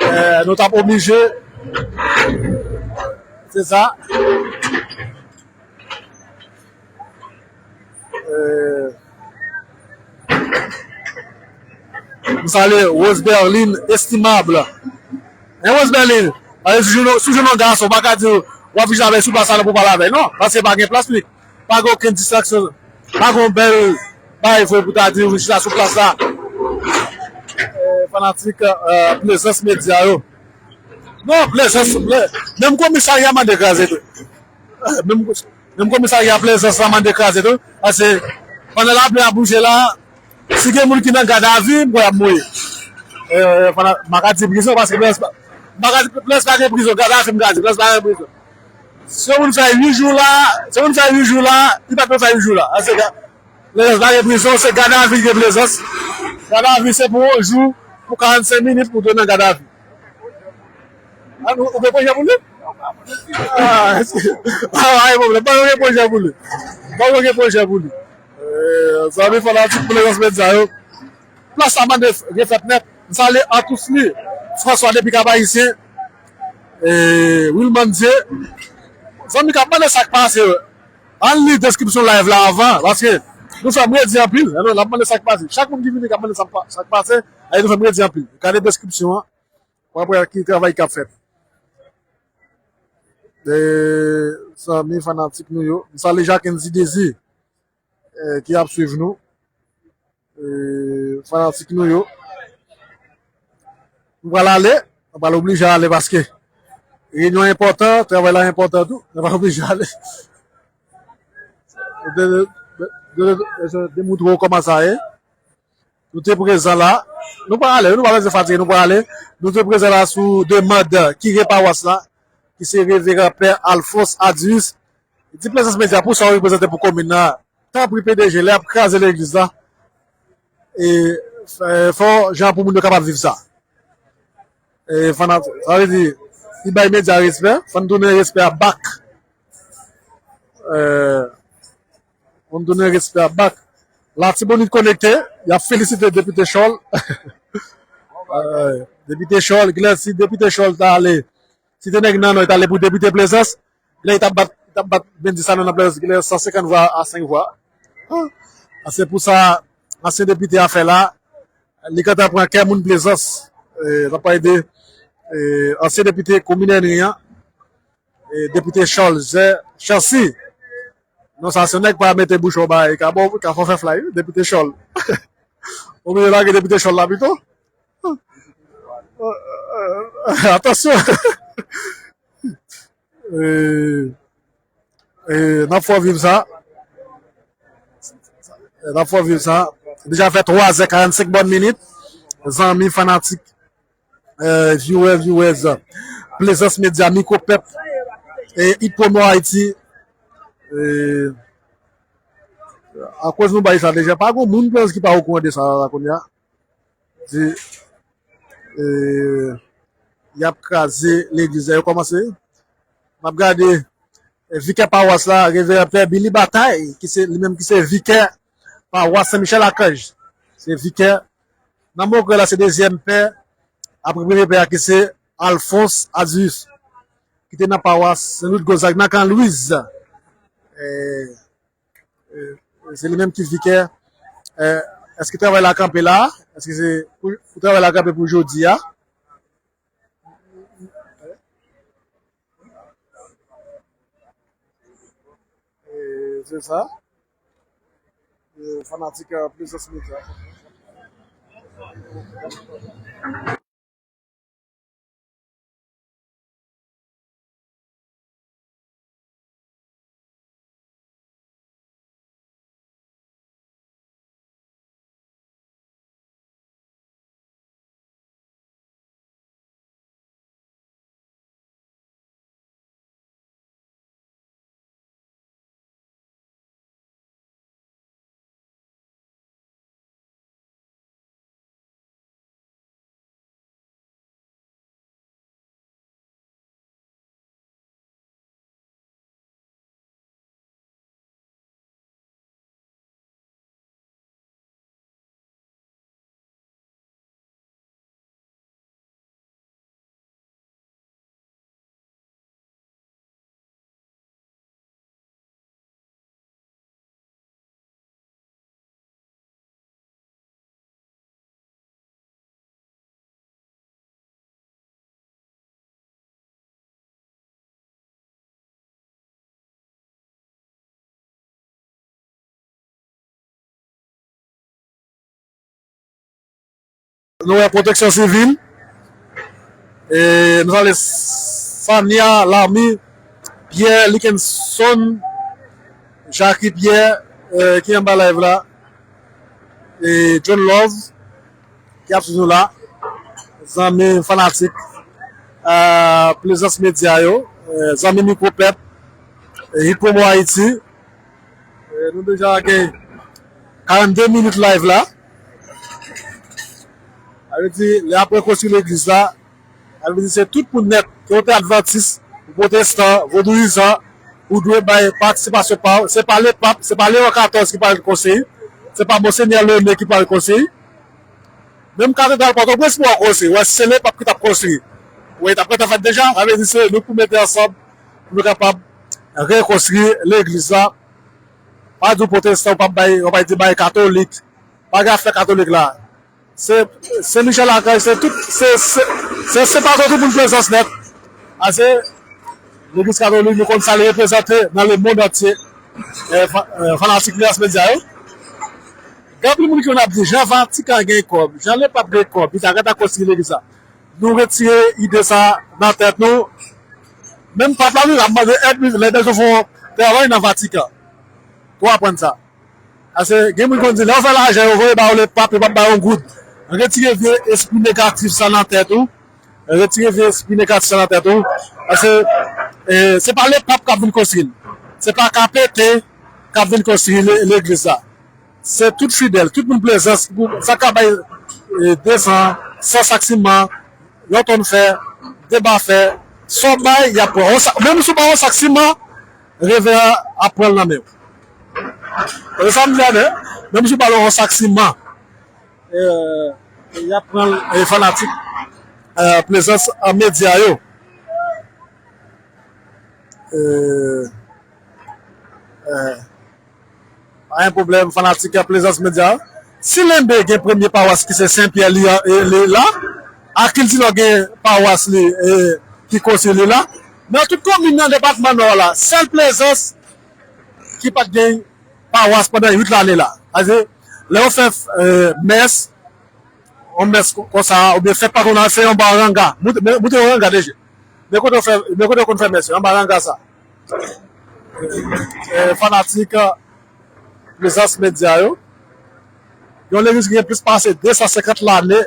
eh, nou t ap oblije. Se sa. Eh, m salye Rose Berlin Estimable. Hein, Rose Berlin? Pale sou jounou, sou jounou gason, pa ka di w ap vin avè sou plas la pou pale avè l, non. Paske pa gen plas piblik. Pa gen okenn distraksyon. Pa gen yon bèl bagay vre pou ta di w vin chita sou plas la. Eh, fanatik, eh, Plaisance Media yo. Non, Plaisance, Pla-, menm komisarya mande kraze tou. Eh, menm, menm komisarya Plaisance la mande kraze tou. Paske pandan lapli ap bouje la, si gen moun ki nan gadavi, m kwè y ap mouri. Eh, eh, fana-, m pa ka di prizon, paske Blaise pa, m pa ka di, Blaise pa gen prizon, gadavi m ka di, Blaise pa gen prizon. Si yon moun fè uit jou la, si yon moun fè uit jou la, li pa t dwe fè uit jou la. Paske ga-, Plaisance pa gen prizon, se gadavi ki gen Plaisance. Gadavi se pou yon jou, pou karannsenk minit pou te nan gadavi. Ah, ou, ou gen pwojè pou li? Ah, èske, ah, pa gen pwoblèm, pa gen pwojè pou li. Pa gen pwojè pou li. Eh, zanmi fanatik Plaisance Media yo. Plas la mande refèt nèt. M salye Antously François depi Kap Ayisyen. Eh, Wilmandie. Zanmi k ap mande sa k pase yo. Ann li deskripsyon live la avan, paske nou fè m redi anpil. N ap mande sa k pase. Chak moun ki vini k ap mande sa k pa-, sa k pase, aye nou fè m redi anpil. Gade deskripsyon an, w ap wè ki travay k ap fèt. Eh, zanmi fanatik nou yo, m salye Jacquendy Désir, eh, ki ap swiv nou. Eh, fanatik nou yo. Nou pral ale, nou pral oblije ale paske reyinyon enpòtan, travay la enpòtan tou, nou pral oblije ale. De, de, de, de, de, de moutre w kòman sa ye. Nou te prezan la, nou pral ale, nou pa bezwen fatige, nou pral ale. Nou te prezan la sou demann kire pawas la, ki se Reveran Pè Alphonse Adius. Li di Plaisance Media, pou sa w reprezante pou komin nan, tanpri P D G, lè y ap kraze legliz la, e, fè, fò jan pou moun yo kapab viv sa. E, fò n ap, sa vle di, li bay medya respè, fò n tounen respè a back. E, fò n tounen respè a back. Latibonit konekte, y ap felisite Depite Chòl. E, Depite Chòl, genlè si Depite Chòl ta ale, si te nèg nan Nò, li t ale pou depite Plezans, genlè li t ap bat, li t ap bat Bendy Sanon nan Plezans, genlè san senkant vwa a senk vwa. Ah, se pou sa, ansyen depite a fè la, li gentan pran kè moun Plezans. E, l ap ede, e, ansyen depite komin Ènri an, e, depite Charles Chancy. Non, sa se nèg pa mete bouchon ba, e ka bon, ka fè fè flay, wi, depite Chòl. Oblije lage depite Chòl la pito. Atansyon. E, e, n ap fè w viv sa. E, n ap fè w viv sa. Deja fè twa zè karannsenk bòn minit. Zanmi, fanatik, e, viewer, viewers, Plaisance Media, Mikwo Pèp, e, It Promo Haïti, E, akoz nou bay sa deja, pa gen moun ki pa okouran de sa la kounye a. Di, e, y ap kraze legliz la, yo kòmanse. M ap gade, e, vikè pawas la, Reveran Pè Billy Bataille, ki se, li menm ki se vikè pawas Sen Michel Akanj. Se vikè. Nan Mogrè la, se dezyèm pè, apre premye pè a, ki se Alphonse Adius, ki te nan pawas Sen Louis Gonzague, nan Kan Lwiz. E, e, se li menm ki vikè. E, èske travay la kanpe la? Èske se pou, pou travay la kanpe pou jodi a? E, se sa. E, fanatik, e, Plaisance Media. Nou wè Pwoteksyon Sivil, e, nou salye Sania Lamy, Pierre Likenson, Jacques Pierre, e, ki anba live la, e, John Love, ki ap swiv nou la, zanmi fanatik, e, Plaisance Media yo, e, zanmi Mikwo Pèp, e, Hipomo Ayiti. E, nou deja gen karannde minit live la. Sa vle di, lè ap rekonstwi legliz la, sa vle di se tout moun nèt, ke w te advantis, ou pwotestan, vodouyizan, ou dwe bay patisipasyon pa w. Se pa lepap, se pa Leon katòz ki pral konstwi, se pa Monsenyè Lone ki pral konstwi. Menm katedral Pòtoprens pou w konstwi, wè, si se lepap ki t ap konstwi, wè, t ap gentan fèt deja. Sa vle di se nou pou mete ansanm pou nou kapab rekonstwi legliz la. Pa di w pwotestan, w p ap bay, w p ap di bay katolik. Pa gen afè katolik la. Se, se Michel Akanj, se tout, se, se, se, se pa tout moun Plaisance nèt. Ase, legliz katolik, nou konn sa li reprezante nan lemonn antye. E, fa-, e, fanatik Plaisance Media yo. Gen anpil moun ki konn ap di, jan Vatikan gen kòb, jan lepap gen kòb, li ta gentan konstwi legliz la. Nou retire ide sa nan tèt nou. Menm pap la, wi, l ap mande èd, wi, lè bezwen fè yon travay nan Vatikan. Pou aprann sa. Paske gen moun konn di, lè yo fè lajan, yo voye ba yo lepap, yo p ap ba yo yon goud. Retire vye espri negatif sa nan tèt ou. Retire vye espri negatif sa nan tèt ou. Paske, e, se pa lepap k ap vin konstwi l. Se pa K P T k ap vin konstwi le-, legliz la. Se tout fidèl, tout moun Plaisance, pou sa ka bay, e, de san, san sak siman, yon tòn fè, de ba fè, sa w bay, y ap pran. Yon sa-, menm si w bay yon sak siman, Reveran ap pran l nan men w. E sa m di a, menm si w ba l yon sak siman, e, y ap pran l, e, fanatik, e, Plaisance Media yo. E, e, Pa gen pwoblèm, fanatik Plaisance Media. Si Lenbe gen premye pawas ki se Sen Pyè li, e, li la, Akil Tilò gen pawas li, e, ki konstwi li la. Nan tout komin nan depatman Nò la, sèl Plaisance ki pa t gen pawas pandan uit lane la. Sa vle di, lè yo fè, e, mès, yon mès kon-, konsa, oubyen fèt patwonal, se anba Oranga. Moute, moute Oranga deje. Men kote yo fè, men kote yo konn fè mès yo, anba Oranga sa. E, fanatik, e, Plaisance Media yo. Yon legliz ki gen plis pase de san senkant lane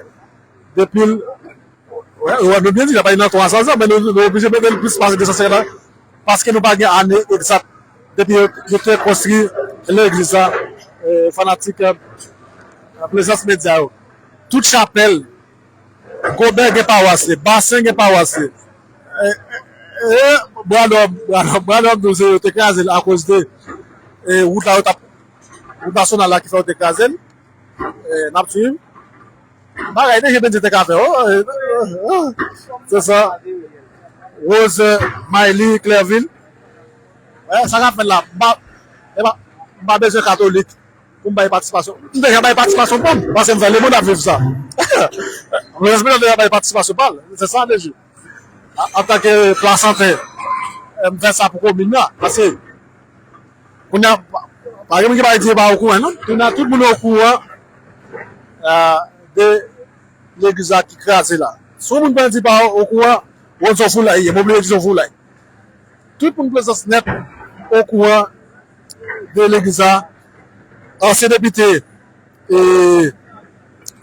depi l, wè, wè, nou byen di, l ap nan twa san zan, men nou, nou oblije mete l plis pase de san senkant lane, paske nou pa gen ane egzak. Depi yo, yo te konstwi legliz la, eh, fanatik, eh, Plezans Medya yo. Tout chapèl, Gobè gen pawas li, Basen gen pawas li. Eh, eh, eh, Bradòm, Bradòm, Bradòm di w se yo te kraze l akoz de, eh, wout la yo t ap, wout nasyonal la ki fè yo te kraze l. Eh, n ap swiv. Bagay de je Bendye te ka fè. Oh, eh, eh, eh. Se sa. Rose, eh, Mayli, Clerville. Eh, sa k ap fèt la. M pa, e pa, m pa bezwen katolik pou m bay patisipasyon. M deja bay patisipasyon pa m, paske m fè lemonn ap viv sa. Mwen espere deja bay patisipasyon pa l. Se sa deja. An, antanke Plasanten, eh, m fè sa pou komin nan. Paske, kounye a, pa, pa gen moun ki pa di pa okouran, non. Kounye a, tout moun okouran, eh, de legliz la ki kraze la. Si yon moun pa di pa okouran, Rose Foulay ye, m oblije di Foulay. Tout moun Plezans nèt okouran de legliz la. Ansyen depite, e,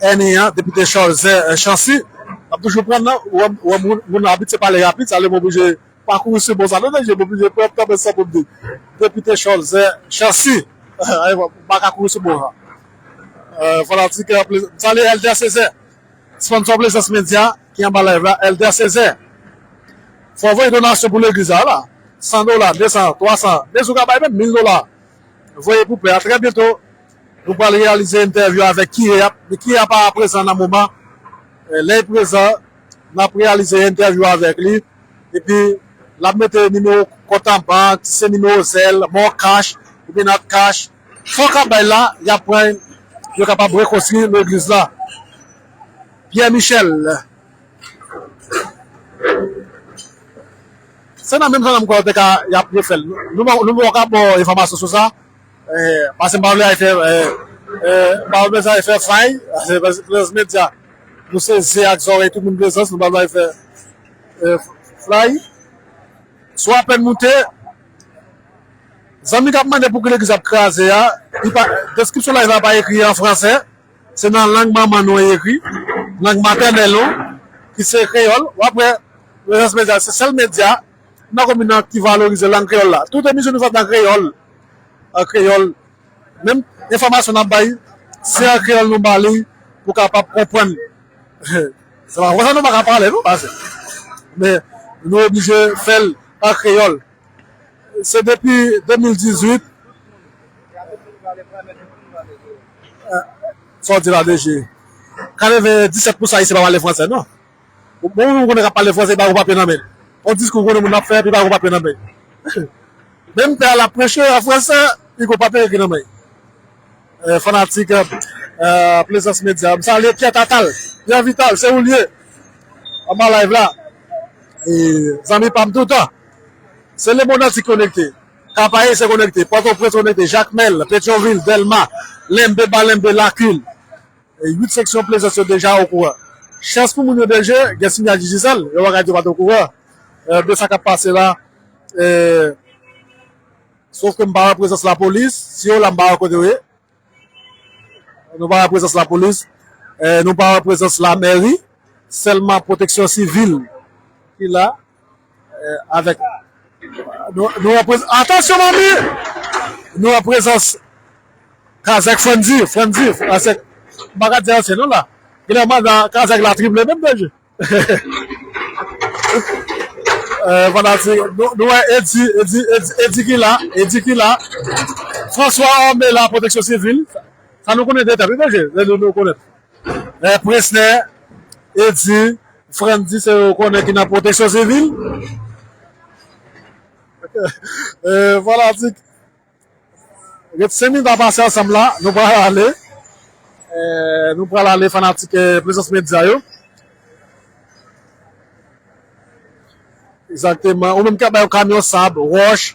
N I an, depite Cholzè, e, Chancy, ap toujou pran nan, ou wè, ou wè moun, moun abitye pale rapid, sa vle m oblije pa kouri sou bon sa, non, non, m oblije pran tan mwen san pou m di. Depite Cholzè Chancy, m pa ka kouri sou bon sa. E, fanatik, e, Plezans, m salye Elder Césaire. Sponsor Plezans Medya ki anba live la, Elder Césaire. Fò voye donasyon pou legliz la, la. San dola, de san, twa san. Depi w ka bay menm mil dola. Voye pou pè a. Trè byento, nou pral reyalize entèvyou avèk Kire a. Kire a pa prezan nan moman. Eh, lè l prezan, n ap reyalize entèvyou avèk li. Epi, l ap mete nimewo kont an bank, si se nimewo Zelle, Mon Cash, oubyen Nat Cash. Fò k ap bay la, y ap pran, yo kapab rekonstwi legliz la. Pierre Michel. Se nan menm jan m kwè yo te ka, y ap refè l. Nou, nou, nou poko ka ba w enfòmasyon sou sa. Eh, paske m pa vle al fè, eh, eh, m pa vle sa al fè fay. Paske Plezans Medya, nou se zye ak zòrèy tout moun Plezans, nou pa vle al fè, eh, fay. Sou apèn moute, zanmi k ap mande pou ki legliz ap kraze a, li pa, deskripsyon live la pa ekri an fransè, se nan lang manman nou an li ekri, lang matènèl nou, ki se kreyòl. W ap wè, Plezans Medya, se sèl medya nan komin nan ki valorize lang kreyòl la. Tout emisyon nou fè nan kreyòl, an kreyòl. Menm enfòmasyon n ap bay, se an kreyòl nou ba li pou kapab konprann. Se pa konsa nou pa ka pale, non, pase. Men nou oblije fè l an kreyòl. Se depi de mil dizuit. Eh, sa w di la, D J? Katrevenndisèt pousan ayisyen pa pale fransè, non. Bon, moun konnen k ap pale fransè, li pa gon papye nan men l. On diskou konnen moun ap fè, epi li pa gon papye nan men l. Menm pè a l ap preche an fransè, li gon papye ki nan men l. Eh, fanatik, eh, eh, Plezans Medya. M salye Pierre Tatal, Pierre Vital, se ou l ye. Anba live la. E, zanmi pa m toutan. Se lemonn antye konekte. Kap Ayisyen konekte. Pòtoprens konekte. Jakmèl, Petyonvil, Dèlma, Lenbe, Ba Lenbe, Lakil. E, uit seksyon Plezans yo deja okouran. Chans pou moun yo, D J, gen siyal Digicel, yo pa ka di yo pa t okouran, eh, de sa k ap pase la. Eh, Sof ke m pa wè prezans lapolis. Si yo la, m pa wè kote yo ye. Nou pa wè prezans lapolis. Eh, nou pa wè prezans lamèri. Sèlman pwoteksyon sivil ki la. Eh, avèk, nou, nou wè prezans, atansyon, manmi! Nou wè prezans kazèk Frandy, Frandy, kazèk, m pa ka di ansyen non la. Genlè mandan kazèk la triple menm, D J. Eh, fanatik, nou, nou wè Edi, Edi, Edi, Edi ki la, Edi ki la. François Orme la, pwoteksyon sivil. Sa nou konnen de tèt, wi, D J, nou, nou konnen. Eh, Presnè, Edi, Frandy, se yo konnen ki nan pwoteksyon sivil. Eh, fanatik. Ret senk minit a pase ansanm la, nou pral ale. Eh, nou pral ale fanatik, eh, Plezans Medya yo. Egzakteman. Ou menm k ap bay yon kamyon sab, wòch,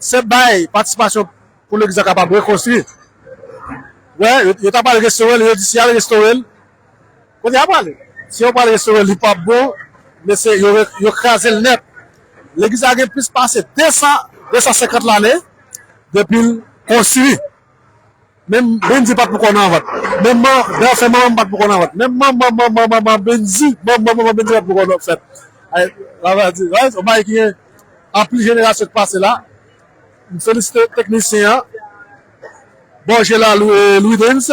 se bay patisipasyon pou legliz la kapab rekonstwi. Wè, yo, yo ta pral restore l, yo di si y al restore l, kote y a prale? Si yo pral restore l, li p ap bon, men se yo, yo kraze l nèt. Legliz la gen plis pase de san, de san senkant lane depi l konstwi. Menm Bendy pa t poko nan vant. Menm man, dèyè fè manman m pa t poko nan vant. Menm manman, manman, manman Bendy, manman, manman Bendy pa t poko nan fèt. Ay, la va di, wè, se yon bagay ki gen anpil jenerasyon ki pase la. M felisite teknisyen an, Borgela Lou-, Louidens,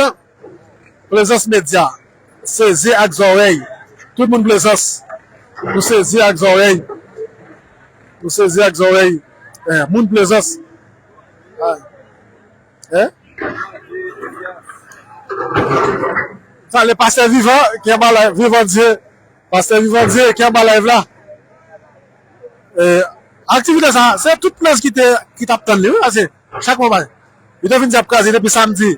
Plezans Medya, sezi ak zòrèy. Tout moun Plezans, nou sezi ak zòrèy. Nou sezi ak zòrèy. Eh, moun Plezans. Ah. Eh? Salye pastè Vivan, ki anba live, Vivan Dye. Pastè Vivan Dye, ki anba live la. Eh, aktivite sa, se tout prens ki te, ki t ap tann li, wi, paske chak moman, li te vin di ap kraze depi samdi.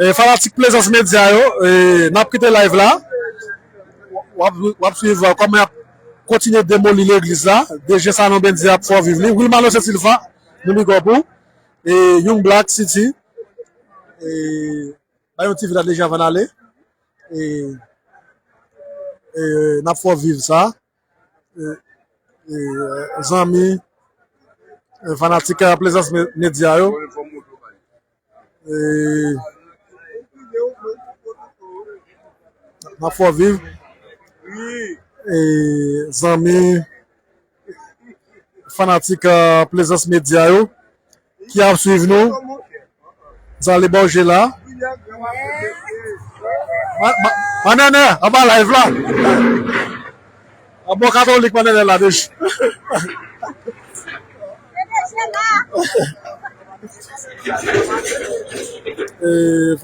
E, fanatik Plezans Medya yo, e, n ap kite live la. W ap, w ap swiv, e, kòman y ap kontinye demoli legliz la. D J Sanon Bendy ap fè w viv li. Wilmano Saint Sylvain, nou big up ou. E, Young Black City. E, bay yon ti vide deja avan n ale. E, e, n ap fè w viv sa. E, e, zanmi, e, fanatik, e, Plezans Me-, Medya yo. E, n ap fè w viv. E, zanmi, fanatik, e, Plezans Medya yo ki ap swiv nou. Sa li bò je la. Ma-, ma-, Manènè, anba live la. An bon katolik, Manènè la deja. Eh,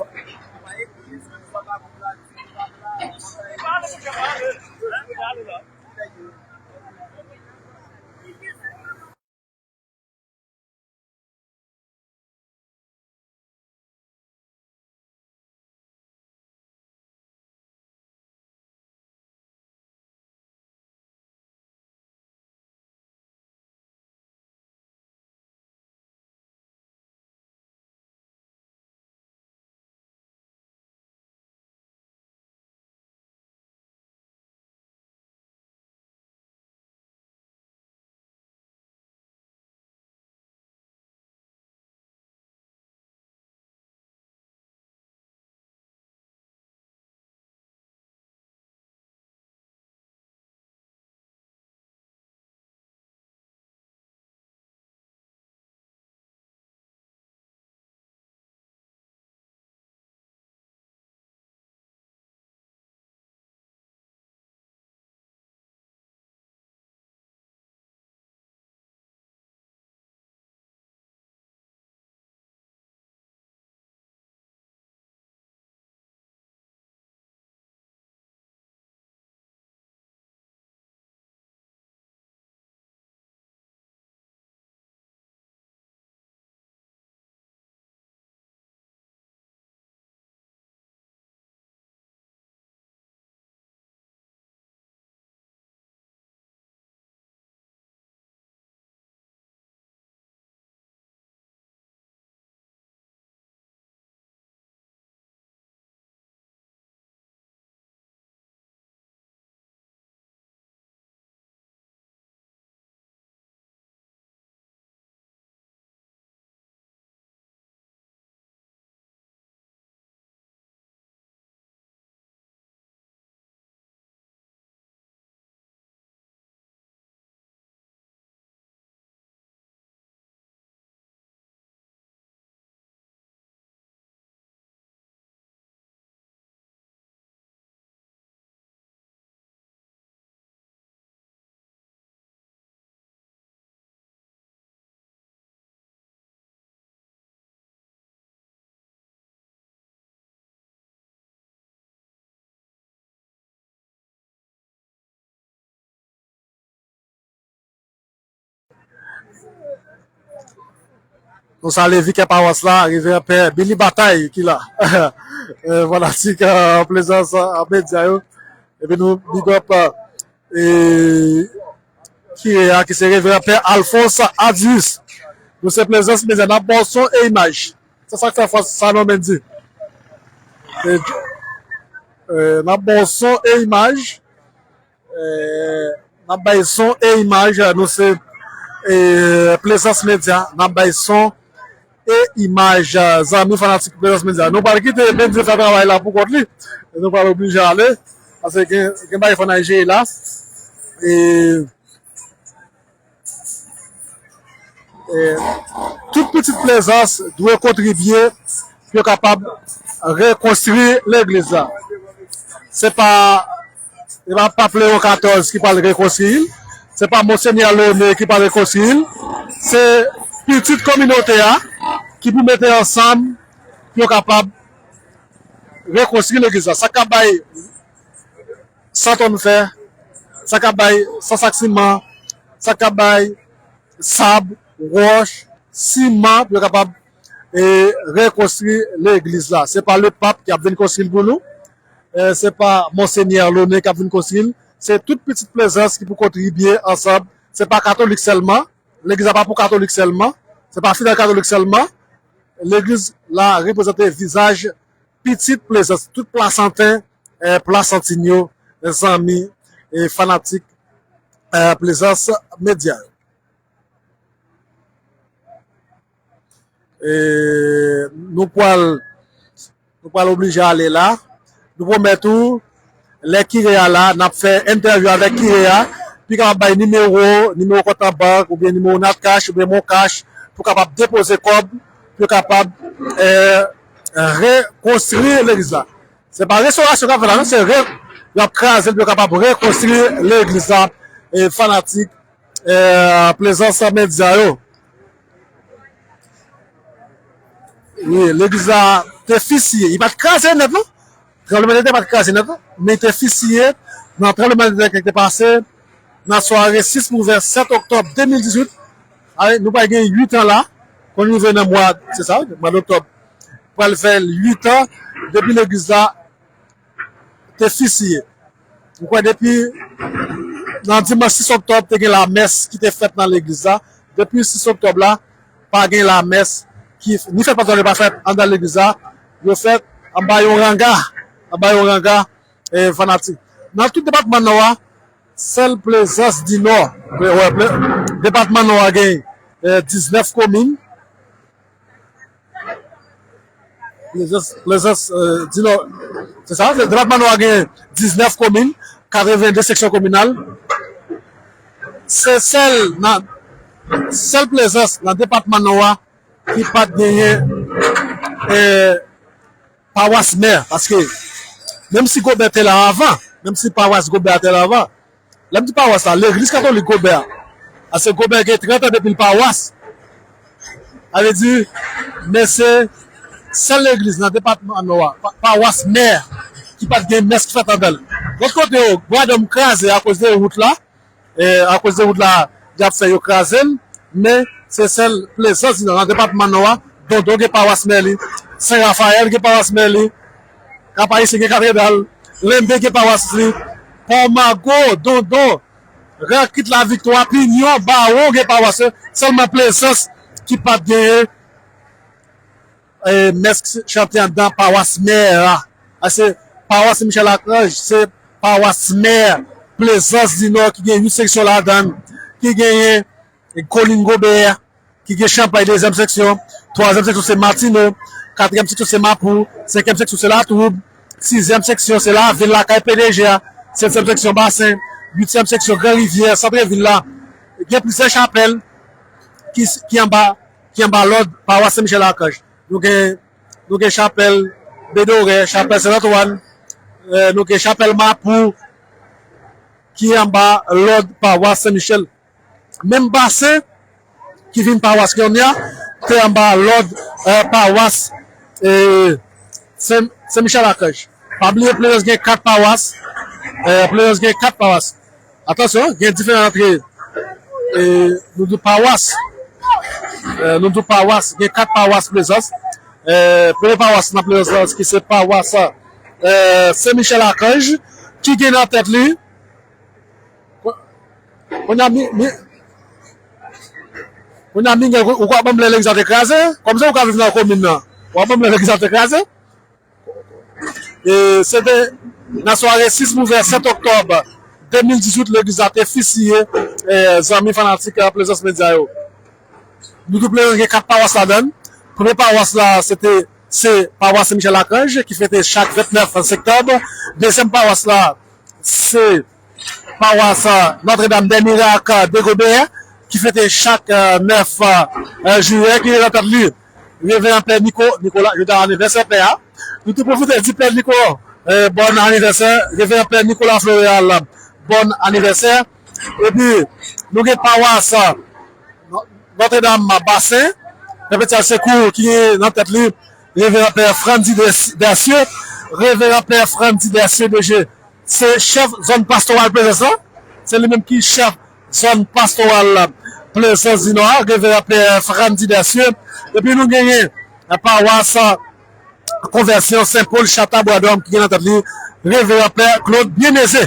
Nou salye vikè pawas la, Reveran Pè Billy Bataille ki la. Eh, fanatik, eh, Plaisance, eh, Media yo. Epi nou big up, eh, e, kire a, ki se Reveran Pè Alphonse Adius. Nou se Plaisance Media, n ap ba w son e imaj. Se sa k fè fòs Sanon Mendy. E, eh, n ap ba w son e imaj. Eh, n ap bay son e imaj, nou se, eh, Plaisance Media, n ap bay son e imaj, eh, zanmi fanatik Plaisance Media. Nou pral kite Mendy fè travay la pou kont li. E nou pral oblije ale, paske gen, gen bagay fò n al jere la. E, eh, tout pitit Plaisance dwe kontribye pou yo kapab rekonstwi legliz la. Se pa, se pa Pap Leon katòz ki pral rekonstwi l, se pa Monsenyè Launay ki pral rekonstwi l, se pitit kominote a ki pou mete ansanm pou yo kapab rekonstwi legliz la. Sa k ap bay san tòn fè, sa k ap bay san sak siman, sa k ap bay sab, wòch, siman, pou yo kapab, eh, rekonstwi legliz la. Se pa lepap ki ap vin konstwi l pou nou. Eh, se pa Monsenyè Launay k ap vin konstwi l. Se tout pitit Plaisance ki pou kontribye ansanm. Se pa katolik sèlman. Legliz la pa pou katolik sèlman. Se pa fidèl katolik sèlman. Legliz la reprezante vizaj pitit Plaisance, tout Plasanten, eh, Plasantin yo, zanmi, eh, fanatik, eh, Plaisance Media. Eh, nou pral, nou pral oblije ale la. Nou pwomèt ou, lè kire a la, n ap fè entèvyou avèk kire a, pou l kapab bay nimewo, nimewo kont nan bank, oubyen nimewo Natcash, oubyen MonCash, pou kapab depoze kòb, pou yo kapab, eh, rekonstwi legliz la. Se pa restorasyon k ap fèt la, non, se re, y ap kraze l pou yo kapab rekonstwi legliz la, eh, fanatik, eh, Plaisance Media yo. Wi, legliz la te fisiye. Li pa t kraze nèt, non. Tranblemanntè pa t kraze nèt, non. Men li te fisiye nan tranblemanntè ki te pase nan sware sis pou vennsenk oktòb de mil dizuit. Ay, nou pral gen uit an la. Konn rive nan mwa, se sa, mwa doktòb. Pral fè uit an depi legliz la te fisiye. Ou kwè depi nan dimanch sis oktòb, te gen lamès ki te fèt nan legliz la. Depi sis oktòb la, pa gen lamès ki ni fèt patwon yo pa fèt anndan legliz la. Yo fèt anba yon ranga, anba yon ranga, eh, fanatik. Nan tout depatman Nò a, sèl Plaisance du Nord, wè, wè, Pla-, depatman Nò a gen, eh, diznèf komin. Plaisance, Plaisance, eh, du Nord, se sa, depatman Nò a gen diznèf komin, katrevende seksyon kominal. Se sèl nan, sèl Plaisance nan depatman Nò a ki pa t genyen, eh, pawas mè, paske menm si Gobè te la avan, menm si pawas Gobè a te la avan, lè m di pawas la, legliz katolik Gobè a, paske Gobè gen trant an depi l pawas, sa vle di, men se sèl legliz nan depatman Nò a, pa-, pawas mè, ki pa t gen mès ki fèt anndan l. Lòt kote yo, Bwadòm kraze akoz de wout la, eh, akoz de wout la, y ap fè yo kraze l, men se sèl Plaisance du Nord nan depatman Nò a, Dondon gen pawas mè li, Sen Rafayèl gen pawas mè li, Kap Ayisyen gen katedral, Lenbe gen pawas li, Pòmago, Dondon, Rakit, Laviktwa, Pinyon, Bawon gen pawas yo, sèlman Plaisance ki pa t genyen, eh, mès k-, chante anndan pawas mè a. A se pawas Sen Michèl Akanj, se pawas mè Plaisance du Nord ki gen uit seksyon ladan l, ki genyen Kolin Gobè, ki gen Chanpay dezyèm seksyon, twazyèm seksyon se Matino, katriyèm seksyon se Mapou, senkyèm seksyon se Latwoup, sizyèm seksyon se Lavil lakay P D G a, setyèm seksyon Basen, uityèm seksyon Gran Rivyè, sant vil la. Gen plizyè chapèl ki, ki anba, ki anba lòd pawas Sen Michèl Akanj. Nou gen, nou gen chapèl Bedorè, chapèl Sen Antwàn, eh, nou gen chapèl Mapou ki anba lòd pawas Sen Michèl. Menm Basen ki vin pawas kounye a, te anba lòd, eh, pawas, eh, Sen, Sen Michèl Akanj. Pa bliye Plaisance gen kat pawas, eh, Plaisance gen kat pawas. Atansyon, gen diferan antre, eh, nou di pawas. Eh, nou di w pawas, gen kat pawas Plezans. Eh, premye pawas nan Plezans ki se pawas, eh, Sen Michel Akanj, ki gen nan tèt li. Kounye a, mi, mi, kounye a, Miguel, ou ka ban m lè legliz la te kraze? Kòmsi ou ka viv nan komin nan? Ou ka ban m lè legliz la te kraze? E se te nan sware sis pou vè sèt oktòb de mil dizuit, legliz la te fisiye, eh, zanmi fanatik, eh, Plezans Medya yo. Nou tou Plezans gen kat pawas ladan l. Premye pawas la, se te, se pawas Sen Michel Akanj, ki fete chak vennèf oktòb. Dezyèm pawas la, se pawas, eh, Notre-Dame des Miracles de Gobert, ki fete chak, eh, nèf, eh, jiyè, ki gen nan tèt li Reveran Pè Niko, Nikola, jodi a anivèsè pè a. Nou tou pwofite di Pè Niko, eh, bòn anivèsè, Reveran Pè Nikola Floreal, bòn anivèsè. Epi, nou gen pawas, eh, Notre-Dame Basen, Pèpètyèl Sekou ki gen nan tèt li Reveran Pè Frandy Des-, Desye, Reveran Pè Frandy Desye D G, se chèf zòn pastoral Plezans lan, se li menm ki chèf zòn pastoral Plezans di Nò a, Reveran Pè Frandy Desye, epi nou genyen pawas Konvèsyon Sen Pòl Chata Bwadòm ki gen nan tèt li Reveran Pè Claude Bien-Aisé.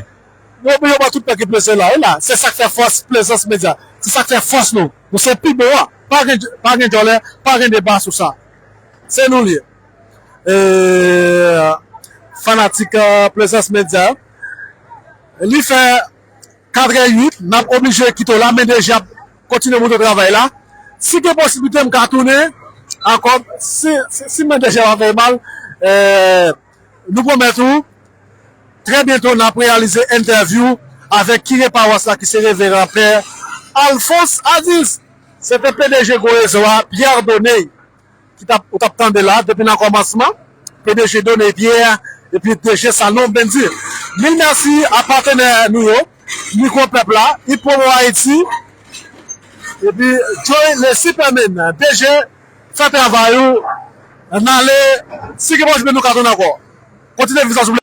Nou oblije ba tout pè ki Plezans la, e la, se sa k fè fòs Plezans Medya. Se sa k fè fòs nou. Nou se pi bon an. Pa gen, pa gen djòlè, pa gen deba sou sa. Se nou l ye. E, fanatik, eh, Plezans Medya, li fè katrè uit, n ap oblije kite w la, men D J ap kontinye monte travay la. Si gen posiblite, m ka tounen ankò, si, si, si men D J ap fè mal, eh, nou pwomèt ou, trè byento, n ap reyalize entèvyou avèk kire pawas la, ki se Reveran Pè Alphonse Adis. Se te P D G Gwo Rezo a, Pierre Doney, ki t ap, ou t ap tande la depi nan kòmansman, P D G Doney Pierre, epi D G Sanon Bendy. Mil mèsi a patenè nou yo, Mikwo Pèp la, Hip Promo Haïti, epi Joy le Superman. D G, fè travay ou, n ale, si gen posiblite nou ka tounen ankò. Kontinye viv sa souple.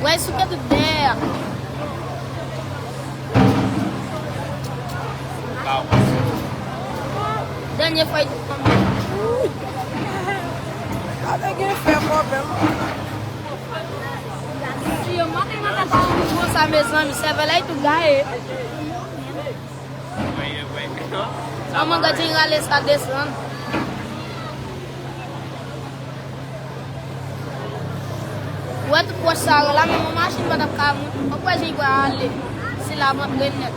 Wè, souke tout dèyè. Dènye fwa, li te tonbe. Gade gen fè pwoblèm. Si yo mande mwen ta pa konsa, mezanmi, sèvèl la tou gaye. Manman gad jan l rale sa desann. Ou wè tout wòch sa yo la, menm yon machin pa t ap ka moute. Ou wè jan l pral ale. Se la m antre nèt.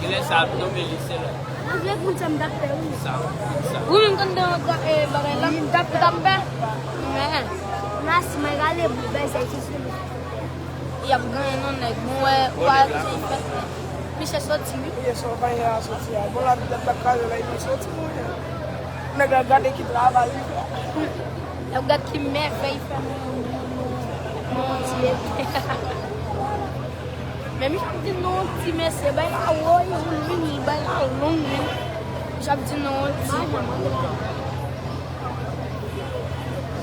Kilè sa ap tonbe li se la. Ou vle pou m t ap pè, wi. Sa, sa. Wi, menm kan nan bagay la, m t ap pè. Men. Mas, mwen gade bout bay sa ki sou li. Y ap genyen non nèg. Bon, wè, ou pa wè jan l fèt. Misye soti, wi. Misye soti, misye soti a. Bon, la, la, la, la, la, misye soti, mwen. Nèg la gade ki travay li fè. Y ap gade ki mèvèy fè nan, nan, nan, nan yon ti epe. Men misye ap di non ti mesye, bay la wo, wi, wi, bay la long, wi. Misye ap di non ti.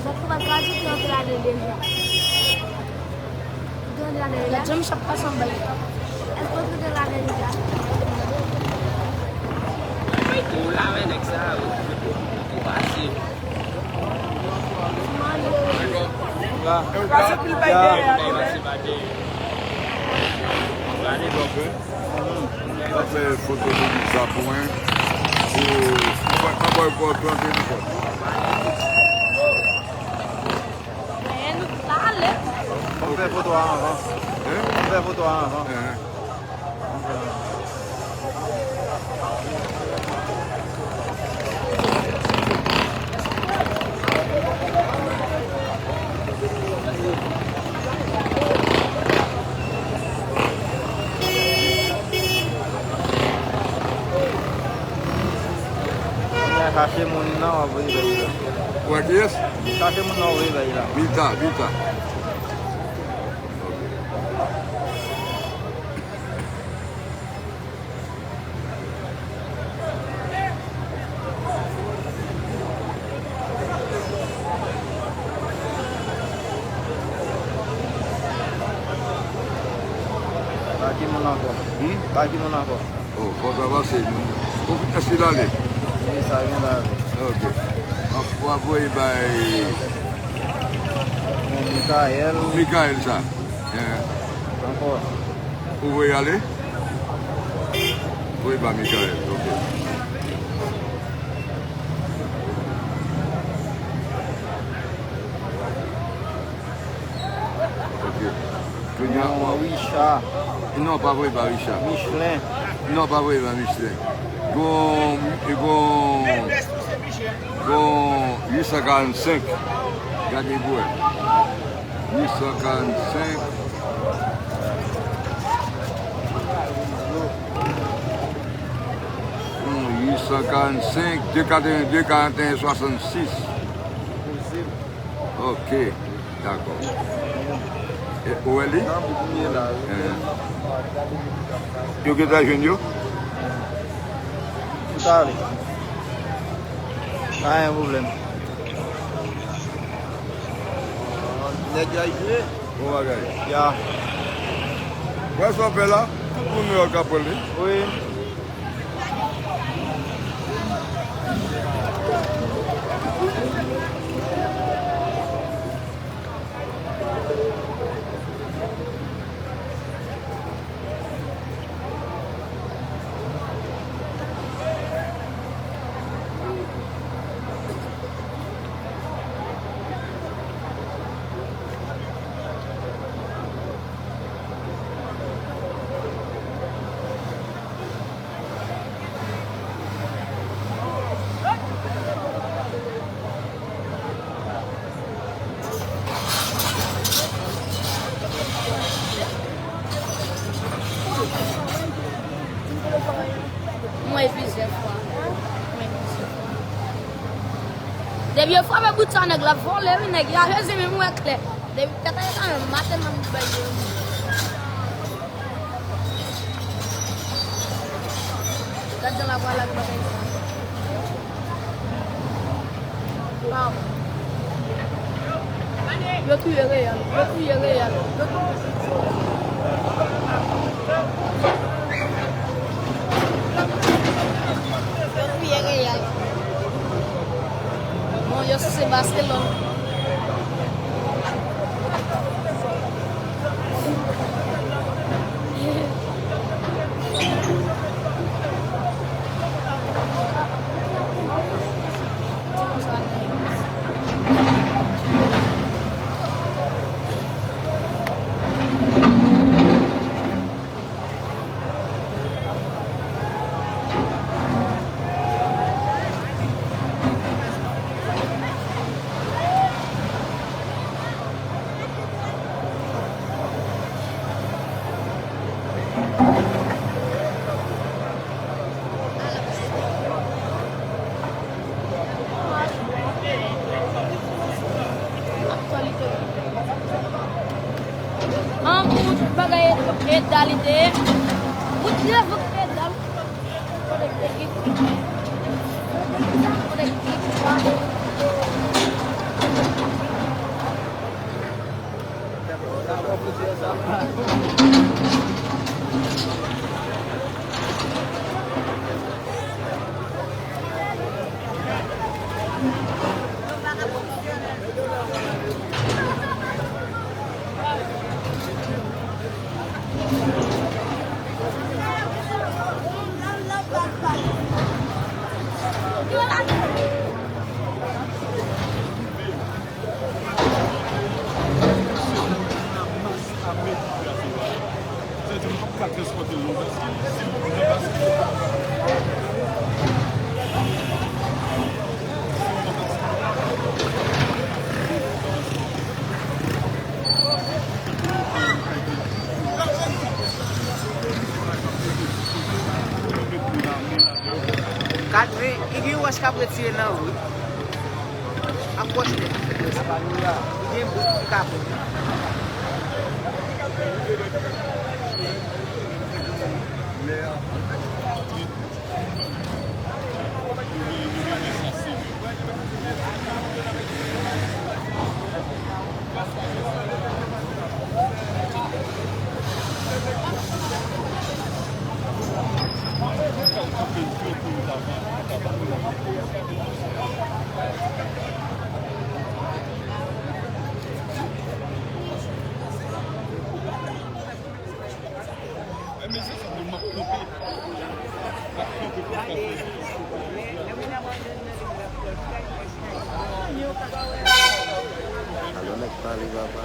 Zòt konprann, gad jan yo te lage deja. Yo te lage deja. Gad jan misye ap pase anba yo. Èske yo te lage deja? Ou la wè nèg sa yo. Ou pase. Kraze pil bay dèyè a, tou. Gade, donk, wi. Mwen fè foto de sa pou mwen. Pou, mwen, mwen ba w pou trant minit. Men nou pale. Mwen fè foto a anvan. Hein? Mwen fè foto a anvan. Hein. Chache moun nan, w ap voye bay li la. Ou wè kiyès? Chache moun nan, w ap voye bay li la. Vita, Vita. Pa ki moun ankò? Hmm? Pa ki moun ankò? Oh, fò sa pase, moun. Ou, èske l ale? Wi, sa gen la. Ok. An, w ap voye bay Mikaèl. Mikaèl sa. Eh. Ankò. Ou voye ale? Voye ba Mikaèl, ok. Ok. Kounye a, non, Richard. Non, pa voye ba Richard. Michelin. Non, pa voye ba Michelin. Gon, gon, gon uit san karannsenk. Gade pou wè. Uit san karannsenk. Gon uit san karannsenk, de katrevenndez, karanteyen swasannsis. Ok, dakò. E, ou wè li? Nan bout li ye la, wi. Eh. Yo gentan jwenn yo? Ou ta ale. Pa gen pwoblèm. Nèg yo ap jwe. Bon bagay. Ya. Wè sa w fè la? Tout moun Nouyòk ap pran li. Wi. Mwen plizyè fwa. Mwen plizyè fwa. Depi yo frape bout sa, nèg la vole, wi, nèg la rezi, men mwen klè. Depi kata yo ka yon maten m ap bay yo. Gad jan la pral ak bagay sa. Wow. Yo touye Real. Yo touye Real. Yo touye. Yo touye Real. Bon, yo souse Barcelone. An, pou bagay Edal li te ye. Pou Dye, pou Edal. Gad men, e gen wòch k ap retire nan wout. Apwòch nèt. Li gen bout ki ka pran. Alò nèg pale papa.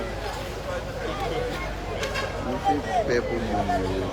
Nou te pè pou moun yo.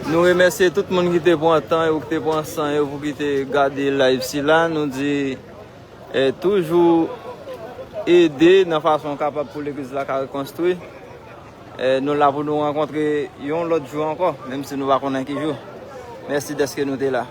Nou remèsye tout moun ki te pran tan yo, ki te pran san yo pou ki te gade live sila. Nou di, eh, toujou ede nan fason kapab pou legliz la ka rekonstwi. Eh, nou la pou nou rankontre yon lòt jou ankò, menm si nou pa konnen ki jou. Mèsi dèske nou te la.